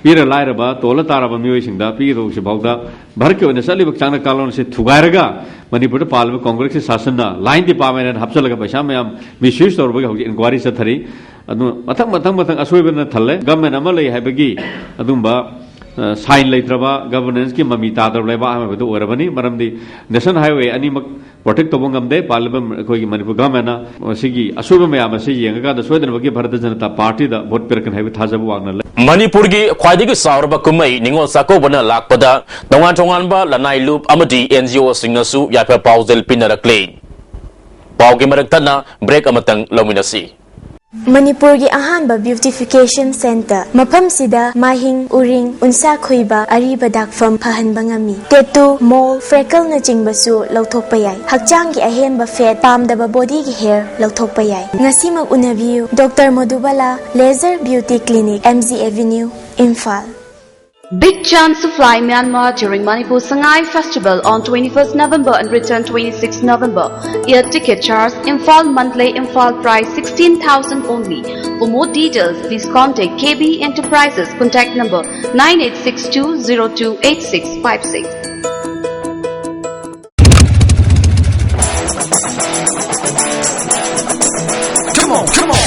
ꯄꯤꯔ ꯂꯥꯏꯔꯕ, ꯇꯣꯜꯂ ꯇꯥꯔꯕ ꯃꯤꯑꯣꯏꯁꯤꯡꯗ ꯄꯤꯒꯗꯧꯕꯁꯤ ꯐꯥꯎꯗ ꯚꯥꯔꯠꯀꯤ ꯑꯣꯏꯅ ꯆꯠꯂꯤꯕ ꯆꯥꯡꯅ ꯀꯥꯂꯣꯟ ꯑꯁꯤ ꯊꯨꯒꯥꯏꯔꯒ ꯃꯅꯤꯄꯨꯔꯗ ꯄꯥꯜꯂꯤꯕ ꯀꯣꯡꯒ꯭ꯔꯦꯁꯀꯤ ꯁꯥꯁꯟꯅ ꯂꯥꯏꯟ ꯗꯤꯄꯥꯔꯠꯃꯦꯟ ꯍꯥꯏꯅ ꯍꯥꯞꯆꯜꯂꯒ ꯄꯩꯁꯥ ꯃꯌꯥꯝ ꯃꯤꯁꯌꯨꯁ ꯇꯧꯔꯨꯕꯒꯤ ꯍꯧꯖꯤꯛ ꯏꯟꯀ꯭ꯋꯥꯏꯔꯤ ꯆꯠꯊꯔꯤ꯫ ꯑꯗꯨ ꯃꯊꯪ ꯃꯊꯪ ꯃꯊꯪ ꯑꯁꯣꯏꯕꯅ ꯊꯜꯂꯦ꯫ ꯒꯃꯦꯟ ꯑꯃ ꯂꯩ ꯍꯥꯏꯕꯒꯤ ꯑꯗꯨꯝꯕ ꯁꯥꯏꯟ ꯂꯩꯇ꯭ꯔꯕ, ꯒꯚꯔꯅꯦꯟꯁꯀꯤ ꯃꯃꯤ ꯇꯥꯗ꯭ꯔꯕ ꯂꯩꯕꯥꯛ ꯑꯃ ꯍꯥꯏꯕꯗꯨ ꯑꯣꯏꯔꯕꯅꯤ꯫ ꯃꯔꯝꯗꯤ ꯅꯦꯁꯅꯦꯜ ꯍꯥꯏꯋꯦ ꯑꯅꯤꯃꯛ ꯄ꯭ꯔꯣꯇꯦꯛ ꯇꯧꯕ ꯉꯝꯗꯦ꯫ ꯄꯥꯜꯂꯤꯕ ꯑꯩꯈꯣꯏꯒꯤ ꯃꯅꯤꯄꯨꯔ ꯒꯚꯔꯟꯃꯦꯟꯅ ꯃꯁꯤꯒꯤ ꯑꯁꯣꯏꯕ ꯃꯌꯥꯝ ꯑꯁꯤ ꯌꯦꯡꯉꯀꯥꯟꯗ ꯁꯣꯏꯗꯅꯃꯛꯀꯤ ꯚꯥꯔꯇꯤꯌ ꯖꯅꯇꯥ ꯄꯥꯔꯇꯤꯗ ꯚꯣꯠ ꯄꯤꯔꯛꯀꯅꯤ ꯍꯥꯏꯕꯒꯤ ꯊꯥꯖꯕ ꯋꯥꯡꯅ ꯂꯩ꯫ ꯃꯅꯤꯄꯨꯔꯒꯤ ꯈ꯭ꯋꯥꯏꯗꯒꯤ ꯆꯥꯎꯔꯕ ꯀꯨꯝꯍꯩ ꯅꯤꯉꯣꯜ ꯆꯥꯛꯀꯧꯕꯅ ꯂꯥꯛꯄꯗ ꯇꯣꯉꯥꯟ ꯇꯣꯉꯥꯟꯕ ꯂꯅꯥꯏ ꯂꯨꯞ ꯑꯃꯗꯤ ꯑꯦꯟ ꯖꯤ ꯑꯣꯁꯤꯡꯅꯁꯨ ꯌꯥꯏꯐ ꯄꯥꯎꯖꯦꯜ ꯄꯤꯅꯔꯛꯂꯦ꯫ ꯄꯥꯎꯒꯤ ꯃꯔꯛ ꯊꯠꯅ ꯕ꯭ꯔꯦꯛ ꯑꯃꯇꯪ ꯂꯧꯃꯤꯟꯅꯁꯤ꯫ ꯃꯅꯤꯄꯨꯔꯒꯤ ꯑꯍꯥꯟꯕ ꯕ꯭ꯌꯨꯇꯤꯐꯤꯀꯦꯁꯟ ꯁꯦꯟꯇꯔ꯫ ꯃꯐꯝꯁꯤꯗ ꯃꯥꯏꯍꯤꯡ, ꯎꯔꯤꯡ, ꯎꯟꯁꯥ ꯈꯣꯏꯕ, ꯑꯔꯤꯕ ꯗꯥꯛꯐꯝ ꯐꯍꯟꯕ ꯉꯝꯃꯤ꯫ ꯇꯦꯇꯨ, ꯃꯣꯜ, ꯐ꯭ꯔꯦꯀꯜꯅꯆꯤꯡꯕꯁꯨ ꯂꯧꯊꯣꯛꯄ ꯌꯥꯏ꯫ ꯍꯛꯆꯥꯡꯒꯤ ꯑꯍꯦꯟꯕ ꯐꯦꯠ, ꯄꯥꯝꯗꯕ ꯕꯣꯗꯤꯒꯤ ꯍꯦꯌꯔ ꯂꯧꯊꯣꯛꯄ ꯌꯥꯏ꯫ ꯉꯁꯤꯃꯛ ꯎꯅꯕꯤꯌꯨ, doctor Madhubala laser beauty clinic, M G avenue, Imphal. Big chance to fly Myanmar during Manipur Sangai Festival on twenty-first November and return twenty-sixth November. Air ticket charge, Imphal Mandalay, Imphal price sixteen thousand only. For more details, please contact K B Enterprises, contact number nine eight six two zero two eight six five six. Come on, come on.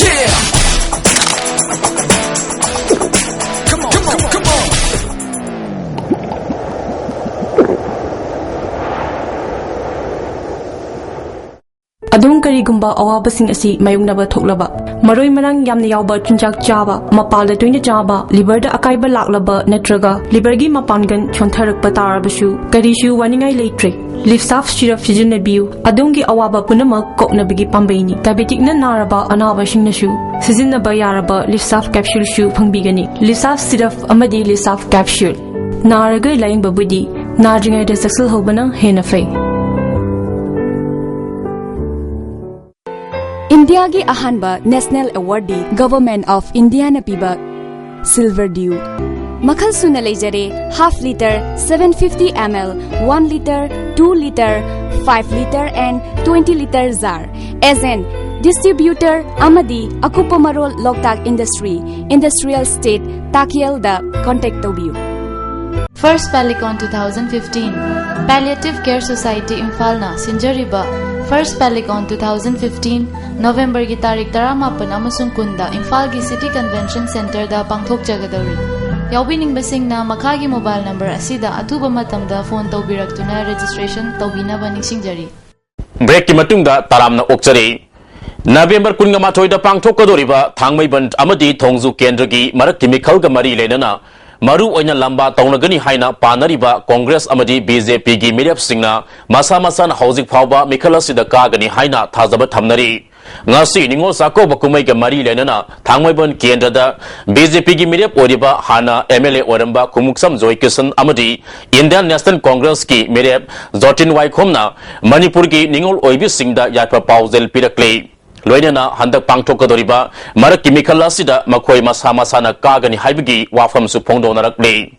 Yeah. Come on, come on, come on. ꯑꯗꯣꯝ ꯀꯔꯤꯒꯨꯝꯕ ꯑꯋꯥꯕꯁꯤꯡ ꯑꯁꯤ ꯃꯥꯌꯣꯛꯅꯕ ꯊꯣꯛꯂꯕ, ꯃꯔꯣꯏ ꯃꯔꯥꯡ ꯌꯥꯝꯅ ꯌꯥꯎꯕ ꯆꯤꯟꯖꯥꯛ ꯆꯥꯕ, ꯃꯄꯥꯜꯗ ꯇꯣꯏꯅ ꯆꯥꯕ, ꯂꯤꯚꯔꯗ ꯑꯀꯥꯏꯕ ꯂꯥꯛꯂꯕ ꯅꯠꯇ꯭ꯔꯒ ꯂꯤꯚꯔꯒꯤ ꯃꯄꯥꯡꯒꯜ ꯁꯣꯟꯊꯔꯛꯄ ꯇꯥꯔꯕꯁꯨ ꯀꯔꯤꯁꯨ ꯋꯥꯅꯤꯡꯉꯥꯏ ꯂꯩꯇ꯭ꯔꯦ꯫ ꯂꯤꯐ ꯁꯥꯐ ꯁꯤꯔꯞ ꯁꯤꯖꯤꯟꯅꯕꯤꯌꯨ꯫ ꯑꯗꯣꯝꯒꯤ ꯑꯋꯥꯕ ꯄꯨꯝꯅꯃꯛ ꯀꯣꯛꯅꯕꯒꯤ ꯄꯥꯝꯕꯩꯅꯤ꯫ ꯗꯥꯏꯕꯦꯇꯤꯛꯅ ꯅꯥꯔꯕ ꯑꯅꯥꯕꯁꯤꯡꯅꯁꯨ ꯁꯤꯖꯤꯟꯅꯕ ꯌꯥꯔꯕ ꯂꯤꯐ ꯁꯥꯐ ꯀꯦꯞꯁꯨꯜꯁꯨ ꯐꯪꯕꯤꯒꯅꯤ꯫ ꯂꯤꯐ ꯁꯥꯐ ꯁꯤꯔꯞ ꯑꯃꯗꯤ ꯂꯤꯐ ꯁꯥꯐ ꯀꯦꯞꯁꯨꯜ꯫ ꯅꯥꯔꯒ ꯂꯥꯌꯦꯡꯕꯕꯨꯗꯤ ꯅꯥꯗ꯭ꯔꯤꯉꯩꯗ ꯆꯦꯛꯁꯤꯜꯍꯧꯕꯅ ꯍꯦꯟꯅ ꯐꯩ꯫ ꯏꯟꯗꯤꯌꯥꯒꯤ ꯑꯍꯥꯟꯕ ꯅꯦꯁꯅꯦꯜ ꯑꯦꯋꯥꯔꯗꯤ ꯒꯚꯔꯟꯃꯦꯟꯠ ꯑꯣꯐ ꯏꯟꯗꯤꯌꯥꯅ ꯄꯤꯕ ꯁꯤꯜꯚꯔ ꯗ꯭ꯌꯨ꯫ ꯃꯈꯜ ꯁꯨꯅ ꯂꯩꯖꯔꯦ, half litre, seven fifty ml, one litre, two litre, five litre and twenty litre jar꯫ Agent, distributor ꯑꯃꯗꯤ ꯑꯀꯨꯞꯄ ꯃꯔꯣꯜ ꯂꯣꯛꯇꯥꯛ ꯏꯟꯗꯁꯇ꯭ꯔꯤ, ꯏꯟꯗꯁꯇ꯭ꯔꯤꯌꯦꯜ ꯏꯁꯇꯦꯠ, ꯇꯥꯀꯤꯌꯦꯜꯗ ꯀꯣꯟꯇꯦꯛ ꯇꯧꯕꯤꯌꯨ꯫ First Palliative two thousand fifteen, Palliative Care Society ꯏꯝꯐꯥꯜꯅ ꯁꯤꯟꯖꯔꯤꯕ First Palikon two thousand fifteen, November ꯒꯤ ꯇꯥꯔꯤꯛ ꯇꯔꯥꯃꯥꯄꯟ ꯑꯃꯁꯨꯡ ꯀꯨꯟꯗ ꯏꯝꯐꯥꯜꯒꯤ City Convention Centre ꯗ ꯄꯥꯡꯊꯣꯛꯆꯒꯗꯧꯔꯤ꯫ ꯌꯥꯎꯕꯤꯅꯤꯡꯕꯁꯤꯡꯅ ꯃꯈꯥꯒꯤ mobile number ꯑꯁꯤꯗ ꯑꯊꯨꯕ ꯃꯇꯝꯗ phone ꯇꯧꯕꯤꯔꯛꯇꯨꯅ registration ꯇꯧꯕꯤꯅꯕ ꯅꯤꯡꯁꯤꯡꯖꯔꯤ꯫ Break ꯀꯤ ꯃꯇꯨꯡꯗ ꯇꯔꯥꯝꯅ ꯑꯣꯛꯆꯔꯤ꯫ November ꯀꯨꯟꯃꯥꯊꯣꯏꯗ ꯄꯥꯡꯊꯣꯛꯀꯗꯧꯔꯤꯕ ꯊꯥꯡꯃꯩꯕꯟ ꯑꯃꯗꯤ ꯊꯣꯡꯖꯨ ꯀꯦꯟꯗ꯭ꯔꯒꯤ ꯃꯔꯛꯀꯤ ꯃꯤꯈꯜꯒ ꯃꯔꯤ ꯂꯩꯅꯅ ꯃꯔꯨ ꯑꯣꯏꯅ ꯂꯝꯕꯥ ꯇꯧꯅꯒꯅꯤ ꯍꯥꯏꯅ ꯄꯥꯅꯔꯤꯕ ꯀꯣꯡꯒ꯭ꯔꯦꯁ ꯑꯃꯗꯤ ꯕꯤ ꯖꯦ ꯄꯤꯒꯤ ꯃꯤꯔꯦꯞꯁꯤꯡꯅ ꯃꯁꯥ ꯃꯁꯥꯅ ꯍꯧꯖꯤꯛ ꯐꯥꯎꯕ ꯃꯤꯈꯜ ꯑꯁꯤꯗ ꯀꯥꯒꯅꯤ ꯍꯥꯏꯅ ꯊꯥꯖꯕ ꯊꯝꯅꯔꯤ꯫ ꯉꯁꯤ ꯅꯤꯉꯣꯜ ꯆꯥꯛꯀꯧꯕ ꯀꯨꯝꯍꯩꯒ ꯃꯔꯤ ꯂꯩꯅꯅ ꯊꯥꯡꯃꯩꯕꯟ ꯀꯦꯟꯗ꯭ꯔꯗ ꯕꯤ ꯖꯦ ꯄꯤꯒꯤ ꯃꯤꯔꯦꯞ ꯑꯣꯏꯔꯤꯕ ꯍꯥꯟꯅ ꯑꯦꯝ ꯑꯦꯜ ꯑꯦ ꯑꯣꯏꯔꯝꯕ ꯈꯨꯃꯨꯛꯁꯝ ꯖꯣꯏꯀꯤꯁꯟ ꯑꯃꯗꯤ ꯏꯟꯗꯤꯌꯥꯟ ꯅꯦꯁꯅꯦꯜ ꯀꯣꯡꯒ꯭ꯔꯦꯁꯀꯤ ꯃꯤꯔꯦꯞ ꯖꯣꯔꯇꯤꯟ ꯋꯥꯏꯈꯣꯝꯅ ꯃꯅꯤꯄꯨꯔꯒꯤ ꯅꯤꯉꯣꯜ ꯑꯣꯏꯕꯤꯁꯤꯡꯗ ꯌꯥꯏꯐ ꯄꯥꯎꯖꯦꯜ ꯄꯤꯔꯛꯂꯤ꯫ ꯂꯣꯏꯅꯅ ꯍꯟꯗꯛ ꯄꯥꯡꯊꯣꯛꯀꯗꯧꯔꯤꯕ ꯃꯔꯛꯀꯤ ꯃꯤꯈꯜ ꯑꯁꯤꯗ ꯃꯈꯣꯏ ꯃꯁꯥ ꯃꯁꯥꯅ ꯀꯥꯒꯅꯤ ꯍꯥꯏꯕꯒꯤ ꯋꯥꯐꯝꯁꯨ ꯐꯣꯡꯗꯣꯛꯅꯔꯛꯂꯤ꯫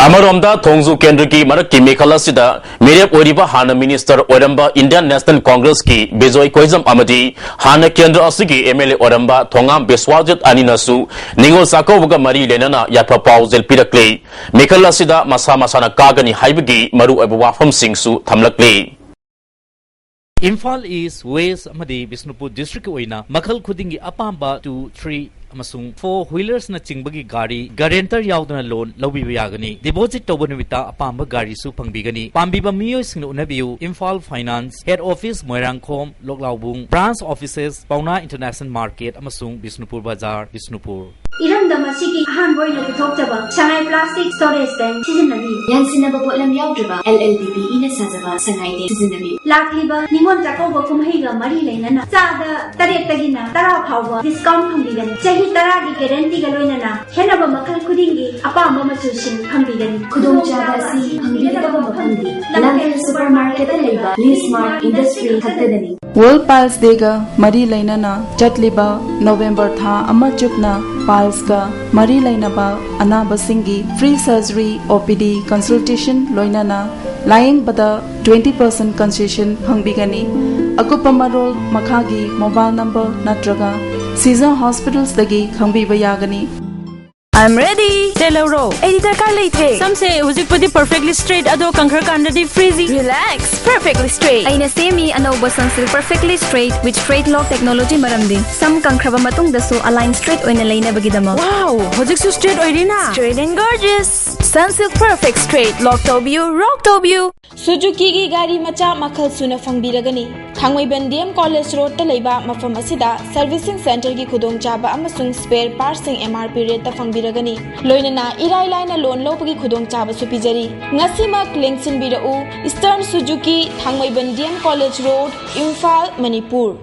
ꯑꯃꯔꯣꯝꯗ ꯊꯣꯡꯖꯨ ꯀꯦꯟꯗ꯭ꯔꯒꯤ ꯃꯔꯛꯀꯤ ꯃꯤꯈꯜ ꯑꯁꯤꯗ ꯃꯤꯔꯦꯞ ꯑꯣꯏꯔꯤꯕ ꯍꯥꯟꯅ ꯃꯤꯅꯤꯁꯇꯔ ꯑꯣꯏꯔꯝꯕ ꯏꯟꯗꯤꯌꯥꯟ ꯅꯦꯁꯅꯦꯜ ꯀꯣꯡꯒ꯭ꯔꯦꯁꯀꯤ ꯕꯤꯖꯣꯏ ꯀꯣꯏꯖꯝ ꯑꯃꯗꯤ ꯍꯥꯟꯅ ꯀꯦꯟꯗ꯭ꯔ ꯑꯁꯤꯒꯤ ꯑꯦꯝ ꯑꯦꯜ ꯑꯦ ꯑꯣꯏꯔꯝꯕ ꯊꯣꯉꯥꯝ ꯕꯤꯁ꯭ꯋꯥꯖꯤꯠ ꯑꯅꯤꯅꯁꯨ ꯅꯤꯉꯣꯜ ꯆꯥꯛꯀꯧꯕꯒ ꯃꯔꯤ ꯂꯩꯅꯅ ꯌꯥꯏꯐ ꯄꯥꯎꯖꯦꯜ ꯄꯤꯔꯛꯂꯤ꯫ ꯃꯤꯈꯜ ꯑꯁꯤꯗ ꯃꯁꯥ ꯃꯁꯥꯅ ꯀꯥꯒꯅꯤ ꯍꯥꯏꯕꯒꯤ ꯃꯔꯨꯑꯣꯏꯕ ꯋꯥꯐꯝꯁꯤꯡꯁꯨ ꯊꯝꯂꯛꯂꯤ꯫ ꯏꯝꯐꯥꯜ ꯏꯁ꯭ꯠ, ꯋꯦꯁ꯭ꯠ ꯑꯃꯗꯤ ꯕꯤꯁ꯭ꯅꯨꯄꯨꯔ ꯗꯤꯁ꯭ꯇ꯭ꯔꯤꯛꯀꯤ ꯑꯣꯏꯅ ꯃꯈꯜ ꯈꯨꯗꯤꯡꯒꯤ ꯑꯄꯥꯝꯕ two, three ꯑꯃꯁꯨꯡ four wheelersꯅ ꯆꯤꯡꯕꯒꯤ ꯒꯥꯔꯤ guarantor ꯌꯥꯎꯗꯅ loan ꯂꯧꯕꯤꯕ ꯌꯥꯒꯅꯤ꯫ Deposit ꯇꯧꯕ ꯅꯨꯃꯤꯠꯇ ꯑꯄꯥꯝꯕ ꯒꯥꯔꯤꯁꯨ ꯐꯪꯕꯤꯒꯅꯤ꯫ ꯄꯥꯝꯕꯤꯕ ꯃꯤꯑꯣꯏꯁꯤꯡꯅ ꯎꯅꯕꯤꯌꯨ, Imphal Finance, Head Office, Moirangkhom, ꯂꯣꯛꯂꯥꯎꯕꯨꯡ, Branch Offices, ꯄꯥꯎꯅꯥ International Market ꯑꯃꯁꯨꯡ ꯕꯤꯁ꯭ꯅꯨꯄꯨꯔ ꯕꯖꯥꯔ, ꯕꯤꯁ꯭ꯅꯨꯄꯨꯔ꯫ ꯏꯔꯝꯗꯝ ꯑꯁꯤꯒꯤ ꯑꯍꯥꯟꯕ ꯑꯣꯏꯅ ꯄꯨꯊꯣꯛꯆꯕ ꯁꯉꯥꯏ Plastic Storage Tank ꯁꯤꯖꯤꯟꯅꯕꯤꯌꯨ꯫ ꯌꯥꯟꯁꯤꯟꯅꯕ ꯄꯣꯠꯂꯝ ꯌꯥꯎꯗ꯭ꯔꯕ L L P P ꯏꯅ ꯁꯥꯖꯕ ꯁꯉꯥꯏ tank ꯁꯤꯖꯤꯟꯅꯕꯤꯌꯨ꯫ ꯂꯥꯛꯂꯤꯕ ꯅꯤꯉꯣꯜ ꯆꯥꯛꯀꯧꯕ ꯀꯨꯝꯍꯩꯒ ꯃꯔꯤ ꯂꯩꯅꯅ ꯆꯥꯗ ꯇꯔꯦꯠꯇꯒꯤꯅ ꯇꯔꯥ ꯐꯥꯎꯕ discount ꯐꯪꯕꯤꯒꯅꯤ꯫ ꯆꯍꯤ ꯇꯔꯥꯒꯤ guaranteeꯒ ꯂꯣꯏꯅꯅ ꯈꯦꯠꯅꯕ ꯃꯈꯜ ꯈꯨꯗꯤꯡꯒꯤ ꯑꯄꯥꯝꯕ ꯃꯆꯨꯁꯤꯡ ꯐꯪꯕꯤꯒꯅꯤ꯫ ꯈꯨꯗꯣꯡꯆꯥꯕ ꯑꯁꯤ ꯐꯪꯕꯤꯒꯗꯕ ꯃꯐꯝꯗꯤ ꯂꯝꯐꯦꯜ Supermarketꯇ ꯂꯩꯕ Lee Smart Industry ꯈꯛꯇꯗꯅꯤ꯫ World Piles Dayꯒ ꯃꯔꯤ ꯂꯩꯅꯅ ꯆꯠꯂꯤꯕ November ꯊꯥ ꯑꯃ ꯆꯨꯞꯅ piles ꯀ ꯃꯔꯤ ꯂꯩꯅꯕ ꯑꯅꯥꯕꯁꯤꯡꯒꯤ free surgery, O P D consultation ꯂꯣꯏꯅꯅ ꯂꯥꯌꯦꯡꯕꯗ twenty percent concession ꯐꯪꯕꯤꯒꯅꯤ꯫ ꯑꯀꯨꯞꯄ ꯃꯔꯣꯜ ꯃꯈꯥꯒꯤ mobile number ꯅꯠꯇ꯭ꯔꯒ Season Hospitals ꯗꯒꯤ ꯈꯪꯕꯤꯕ ꯌꯥꯒꯅꯤ꯫ I'm ready. ꯂꯧꯔꯣ꯫ ꯑꯩꯗꯤ ꯗꯔꯀꯥꯔ ꯂꯩꯇ꯭ꯔꯦ꯫ ꯁꯝꯁꯦ ꯍꯧꯖꯤꯛꯄꯨꯗꯤ perfectly straight, ꯑꯗꯣ ꯀꯪꯈ꯭ꯔꯀꯥꯟꯗꯗꯤ frizzy꯫ Relax, perfectly straight꯫ ꯑꯩꯅ ꯁꯦꯝꯃꯤ ꯑꯅꯧꯕ Sunsilk Perfectly Straight with Straight Lock technology ꯃꯔꯝꯗꯤ ꯁꯝ ꯀꯪꯈ꯭ꯔꯕ ꯃꯇꯨꯡꯗꯁꯨ ꯑꯂꯥꯏꯟ ꯁ꯭ꯇ꯭ꯔꯦꯠ ꯑꯣꯏꯅ ꯂꯩꯅꯕꯒꯤꯗꯃꯛ꯫ Wow, ꯍꯧꯖꯤꯛꯁꯨ ꯁ꯭ꯇ꯭ꯔꯦꯠ ꯑꯣꯏꯔꯤꯅ? Straight and gorgeous꯫ Sunsilk Perfect Straight꯫ Lock ꯇꯧꯕꯤꯌꯨ, ꯔꯣꯛ ꯇꯧꯕꯤꯌꯨ꯫ ꯁꯨꯖꯨꯀꯤꯒꯤ ꯒꯥꯔꯤ ꯃꯆꯥ ꯃꯈꯜ ꯁꯨꯅ ꯐꯪꯕꯤꯔꯒꯅꯤ꯫ ꯊꯥꯡꯃꯩꯕꯟ ꯗꯤ ꯑꯦꯝ ꯀꯣꯂꯦꯖ ꯔꯣꯗꯇ ꯂꯩꯕ ꯃꯐꯝ ꯑꯁꯤꯗ ꯁꯔꯚꯤꯁꯤꯡ ꯁꯦꯟꯇꯔꯒꯤ ꯈꯨꯗꯣꯡꯆꯥꯕ ꯑꯃꯁꯨꯡ ꯁ꯭ꯄꯦꯌꯔ ꯄꯥꯔꯠꯁꯤꯡ ꯑꯦꯝ ꯑꯥꯔ ꯄꯤ ꯔꯦꯠꯇ ꯐꯪꯕꯤꯔꯒꯅꯤ꯫ ꯂꯣꯏꯅꯅ ꯏꯔꯥꯏ ꯂꯥꯏꯅ ꯂꯣꯟ ꯂꯧꯕꯒꯤ ꯈꯨꯗꯣꯡꯆꯥꯕꯁꯨ ꯄꯤꯖꯔꯤ꯫ ꯉꯁꯤꯃꯛ ꯂꯦꯡꯁꯤꯟꯕꯤꯔꯛꯎ, eastern Suzuki, Thangmeiband D M college road, Imphal, Manipur.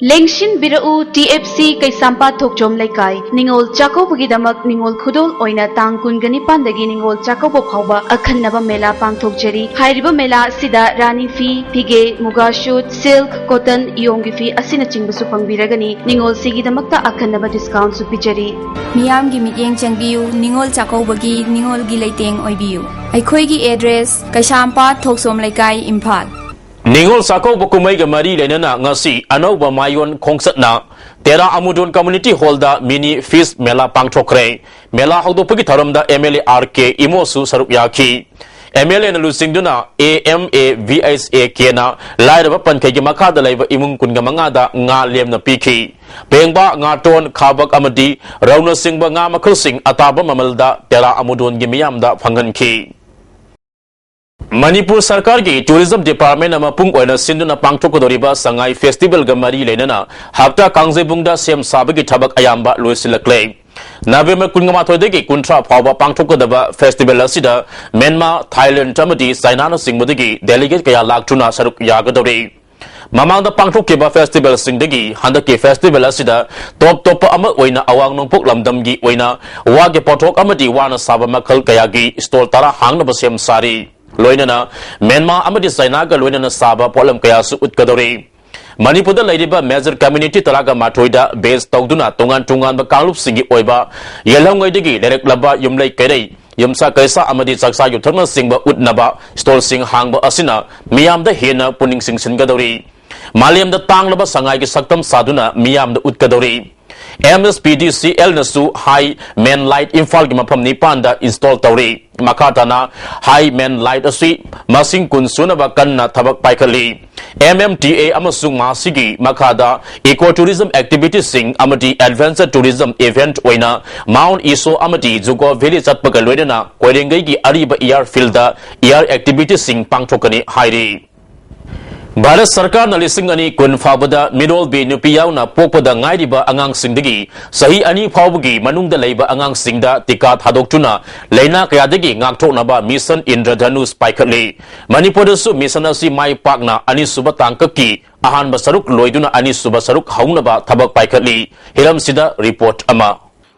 ꯂꯦꯡꯁꯤꯟꯕꯤꯔꯛꯎ, ꯇꯤ ꯑꯦꯐ ꯁꯤ ꯀꯩꯁꯥꯝꯄꯥꯠ ꯊꯣꯛꯆꯣꯝ ꯂꯩꯀꯥꯏ꯫ ꯅꯤꯉꯣꯜ ꯆꯥꯛꯀꯧꯕꯒꯤꯗꯃꯛ ꯅꯤꯉꯣꯜ ꯈꯨꯗꯣꯜ ꯑꯣꯏꯅ ꯇꯥꯡ ꯀꯨꯟꯒ ꯅꯤꯄꯥꯟꯗꯒꯤ ꯅꯤꯉꯣꯜ ꯆꯥꯛꯀꯧꯕ ꯐꯥꯎꯕ ꯑꯈꯟꯅꯕ ꯃꯦꯂꯥ ꯄꯥꯡꯊꯣꯛꯆꯔꯤ꯫ ꯍꯥꯏꯔꯤꯕ ꯃꯦꯂꯥ ꯑꯁꯤꯗ ꯔꯥꯅꯤ ꯐꯤ, ꯐꯤꯒꯦ, ꯃꯨꯒꯥ ꯁꯨꯠ, ꯁꯤꯜꯛ, ꯀꯣꯇꯟ, ꯏꯌꯣꯡꯒꯤ ꯐꯤ ꯑꯁꯤꯅꯆꯤꯡꯕꯁꯨ ꯐꯪꯕꯤꯔꯒꯅꯤ꯫ ꯅꯤꯉꯣꯜꯁꯤꯒꯤꯗꯃꯛꯇ ꯑꯈꯟꯅꯕ ꯗꯤꯁꯀꯥꯎꯟꯁꯨ ꯄꯤꯖꯔꯤ꯫ ꯃꯤꯌꯥꯝꯒꯤ ꯃꯤꯠꯌꯦꯡ ꯆꯪꯕꯤꯌꯨ, ꯅꯤꯉꯣꯜ ꯆꯥꯛꯀꯧꯕꯒꯤ ꯅꯤꯉꯣꯜꯒꯤ ꯂꯩꯇꯦꯡ ꯑꯣꯏꯕꯤꯌꯨ꯫ ꯑꯩꯈꯣꯏꯒꯤ ꯑꯦꯗ꯭ꯔꯦꯁ, ꯀꯩꯁꯥꯝꯄꯥꯠ ꯊꯣꯛꯆꯣꯝ ꯂꯩꯀꯥꯏ, ꯏꯝꯐꯥꯜ꯫ ꯅꯤꯉꯣꯜ ꯆꯥꯛꯀꯧꯕ ꯀꯨꯝꯍꯩꯒ ꯃꯔꯤ ꯂꯩꯅꯅ ꯉꯁꯤ ꯑꯅꯧꯕ ꯃꯥꯏꯌꯣꯟ ꯈꯣꯡꯆꯠꯅ ꯇꯦꯔꯥ ꯑꯃꯨꯗꯣꯟ ꯀꯝꯃ꯭ꯌꯨꯅꯤꯇꯤ ꯍꯣꯜꯗ ꯃꯤꯅꯤ ꯐꯤꯁ ꯃꯦꯂꯥ ꯄꯥꯡꯊꯣꯛꯈ꯭ꯔꯦ꯫ ꯃꯦꯂꯥ ꯍꯧꯗꯣꯛꯄꯒꯤ ꯊꯧꯔꯝꯗ M L A R K ꯏꯃꯣꯁꯨ ꯁꯔꯨꯛ ꯌꯥꯈꯤ꯫ ꯑꯦꯝ ꯑꯦꯜ ꯑꯦꯅ ꯂꯨꯆꯤꯡꯗꯨꯅ A M A V H A ꯀꯦꯅ ꯂꯥꯏꯔꯕ ꯄꯟꯈꯩꯒꯤ ꯃꯈꯥꯗ ꯂꯩꯕ ꯏꯃꯨꯡ ꯀꯨꯟꯒ ꯃꯉꯥꯗ ꯉꯥ ꯂꯦꯝꯅ ꯄꯤꯈꯤ꯫ ꯄꯦꯡꯕꯥ, ꯉꯥꯇꯣꯟ, ꯈꯥꯕꯛ ꯑꯃꯗꯤ ꯔꯧꯅꯆꯤꯡꯕ ꯉꯥ ꯃꯈꯜꯁꯤꯡ ꯑꯇꯥꯕ ꯃꯃꯜꯗ ꯇꯦꯔꯥ ꯑꯃꯨꯗꯣꯟꯒꯤ ꯃꯤꯌꯥꯝꯗ ꯐꯪꯍꯟꯈꯤ꯫ ꯃꯅꯤꯄꯨꯔ ꯁꯔꯀꯥꯔꯒꯤ ꯇꯨꯔꯤꯖꯝ ꯗꯤꯄꯥꯔꯠꯃꯦꯟꯅ ꯃꯄꯨꯡ ꯑꯣꯏꯅ ꯁꯤꯟꯗꯨꯅ ꯄꯥꯡꯊꯣꯛꯀꯗꯧꯔꯤꯕ ꯁꯉꯥꯏ ꯐꯦꯁꯇꯤꯚꯦꯜꯒ ꯃꯔꯤ ꯂꯩꯅꯅ ꯍꯞꯇꯥ ꯀꯥꯡꯖꯩꯕꯨꯡꯗ ꯁꯦꯝ ꯁꯥꯕꯒꯤ ꯊꯕꯛ ꯑꯌꯥꯝꯕ ꯂꯣꯏꯁꯤꯜꯂꯛꯂꯦ꯫ ꯅꯕꯦꯝꯕꯔ ꯀꯨꯟꯃꯥꯊꯣꯏꯗꯒꯤ ꯀꯨꯟꯊ꯭ꯔꯥ ꯐꯥꯎꯕ ꯄꯥꯡꯊꯣꯛꯀꯗꯕ ꯐꯦꯁꯇꯤꯚꯦꯜ ꯑꯁꯤꯗ ꯃ꯭ꯌꯥꯟꯃꯥꯔ, ꯊꯥꯏꯂꯦꯟꯗ ꯑꯃꯗꯤ ꯆꯥꯏꯅꯥꯅꯆꯤꯡꯕꯗꯒꯤ ꯗꯦꯂꯤꯒꯦꯠ ꯀꯌꯥ ꯂꯥꯛꯇꯨꯅ ꯁꯔꯨꯛ ꯌꯥꯒꯗꯧꯔꯤ꯫ ꯃꯃꯥꯡꯗ ꯄꯥꯡꯊꯣꯛꯈꯤꯕ ꯐꯦꯁꯇꯤꯚꯦꯜꯁꯤꯡꯗꯒꯤ ꯍꯟꯗꯛꯀꯤ ꯐꯦꯁꯇꯤꯚꯦꯜ ꯑꯁꯤꯗ ꯇꯣꯞ ꯇꯣꯞꯄ ꯑꯃ ꯑꯣꯏꯅ ꯑꯋꯥꯡ ꯅꯣꯡꯄꯣꯛ ꯂꯝꯗꯝꯒꯤ ꯑꯣꯏꯅ ꯋꯥꯒꯤ ꯄꯣꯠꯊꯣꯛ ꯑꯃꯗꯤ ꯋꯥꯅ ꯁꯥꯕ ꯃꯈꯜ ꯀꯌꯥꯒꯤ ꯁ꯭ꯇꯣꯜ ꯇꯔꯥ ꯍꯥꯡꯅꯕ ꯁꯦꯝ ꯁꯥꯔꯤ꯫ ꯂꯣꯏꯅꯅ ꯃ꯭ꯌꯥꯟꯃꯥꯔ ꯑꯃꯗꯤ ꯆꯥꯏꯅꯥꯒ ꯂꯣꯏꯅꯅ ꯁꯥꯕ ꯄꯣꯠꯂꯝ ꯀꯌꯥꯁꯨ ꯎꯠꯀꯗꯧꯔꯤ꯫ ꯃꯅꯤꯄꯨꯔꯗ ꯂꯩꯔꯤꯕ ꯃꯦꯖꯔ ꯀꯝꯃ꯭ꯌꯨꯅꯤꯇꯤ ꯇꯔꯥꯒ ꯃꯥꯊꯣꯏꯗ ꯕꯦꯖ ꯇꯧꯗꯨꯅ ꯇꯣꯉꯥꯟ ꯇꯣꯉꯥꯟꯕ ꯀꯥꯡꯂꯨꯞꯁꯤꯡꯒꯤ ꯑꯣꯏꯕ ꯌꯦꯜꯍꯧꯉꯩꯗꯒꯤ ꯂꯩꯔꯛꯂꯕ ꯌꯨꯝꯂꯩ ꯀꯩꯔꯩ, ꯌꯨꯝꯁꯥ ꯀꯩꯁꯥ ꯑꯃꯗꯤ ꯆꯥꯛꯆꯥ ꯌꯨꯊꯛꯅꯆꯤꯡꯕ ꯎꯠꯅꯕ ꯁ꯭ꯇꯣꯜꯁꯤꯡ ꯍꯥꯡꯕ ꯑꯁꯤꯅ ꯃꯤꯌꯥꯝꯗ ꯍꯦꯟꯅ ꯄꯨꯛꯅꯤꯡ ꯆꯤꯡꯁꯤꯟꯒꯗꯧꯔꯤ꯫ ꯃꯥꯂꯦꯝꯗ ꯇꯥꯡꯂꯕ ꯁꯉꯥꯏꯒꯤ ꯁꯛꯇꯝ ꯁꯥꯗꯨꯅ ꯃꯤꯌꯥꯝꯗ ꯎꯠꯀꯗꯧꯔꯤ꯫ ꯑꯦꯝ ꯑꯦꯁ ꯄꯤ ꯗꯤ ꯁꯤ ꯑꯦꯜꯅꯁꯨ ꯍꯥꯏ ꯃꯦꯟ ꯂꯥꯏꯠ ꯏꯝꯐꯥꯜꯒꯤ ꯃꯐꯝ ꯅꯤꯄꯥꯟꯗ ꯏꯟꯁꯇꯣꯜ ꯇꯧꯔꯤ꯫ ꯃꯈꯥ ꯇꯥꯅ ꯍꯥꯏ ꯃꯦꯟ ꯂꯥꯏꯠ ꯑꯁꯤ ꯃꯁꯤꯡ ꯀꯨꯟ ꯁꯨꯅꯕ ꯀꯟꯅ ꯊꯕꯛ ꯄꯥꯏꯈꯠꯂꯤ꯫ ꯑꯦꯝ ꯑꯦꯝ ꯇꯤ ꯑꯦ ꯑꯃꯁꯨꯡ ꯃꯁꯤꯒꯤ ꯃꯈꯥꯗ ꯏꯀꯣ ꯇꯨꯔꯤꯖꯝ ꯑꯦꯛꯇꯤꯚꯤꯇꯤꯁꯤꯡ ꯑꯃꯗꯤ ꯑꯦꯗꯚꯦꯟꯆꯔ ꯇꯨꯔꯤꯖꯝ ꯏꯚꯦꯟꯠ ꯑꯣꯏꯅ ꯃꯥꯎꯟ ꯏꯁꯣ ꯑꯃꯗꯤ ꯖꯨꯀꯣ ꯚꯦꯂꯤ ꯆꯠꯄꯒ ꯂꯣꯏꯅꯅ ꯀꯣꯏꯔꯦꯡꯒꯩꯒꯤ ꯑꯔꯤꯕ ꯏꯌꯥꯔ ꯐꯤꯜꯗ ꯏꯌꯥꯔ ꯑꯦꯛꯇꯤꯚꯤꯇꯤꯁꯤꯡ ꯄꯥꯡꯊꯣꯛꯀꯅꯤ ꯍꯥꯏꯔꯤ꯫ ꯚꯥꯔꯠ ꯁꯔꯀꯥꯔꯅ ꯂꯤꯁꯤꯡ ꯑꯅꯤ ꯀꯨꯟ ꯐꯥꯎꯕꯗ ꯃꯤꯔꯣꯜꯕꯤ ꯅꯨꯄꯤ ꯌꯥꯎꯅ ꯄꯣꯛꯄꯗ ꯉꯥꯏꯔꯤꯕ ꯑꯉꯥꯡꯁꯤꯡꯗꯒꯤ ꯆꯍꯤ ꯑꯅꯤ ꯐꯥꯎꯕꯒꯤ ꯃꯅꯨꯡꯗ ꯂꯩꯕ ꯑꯉꯥꯡꯁꯤꯡꯗ ꯇꯤꯀꯥ ꯊꯥꯗꯣꯛꯇꯨꯅ ꯂꯥꯏꯅꯥ ꯀꯌꯥꯗꯒꯤ ꯉꯥꯛꯊꯣꯛꯅꯕ ꯃꯤꯁꯟ ꯏꯟꯗ꯭ꯔꯙꯅꯨꯁ ꯄꯥꯏꯈꯠꯂꯤ꯫ ꯃꯅꯤꯄꯨꯔꯗꯁꯨ ꯃꯤꯁꯟ ꯑꯁꯤ ꯃꯥꯏ ꯄꯥꯛꯅ ꯑꯅꯤꯁꯨꯕ ꯇꯥꯡꯀꯛꯀꯤ ꯑꯍꯥꯟꯕ ꯁꯔꯨꯛ ꯂꯣꯏꯗꯨꯅ ꯑꯅꯤꯁꯨꯕ ꯁꯔꯨꯛ ꯍꯧꯅꯕ ꯊꯕꯛ ꯄꯥꯏꯈꯠꯂꯤ꯫ ꯍꯤꯔꯝꯁꯤꯗ ꯔꯤꯄꯣꯔꯠ ꯑꯃ꯫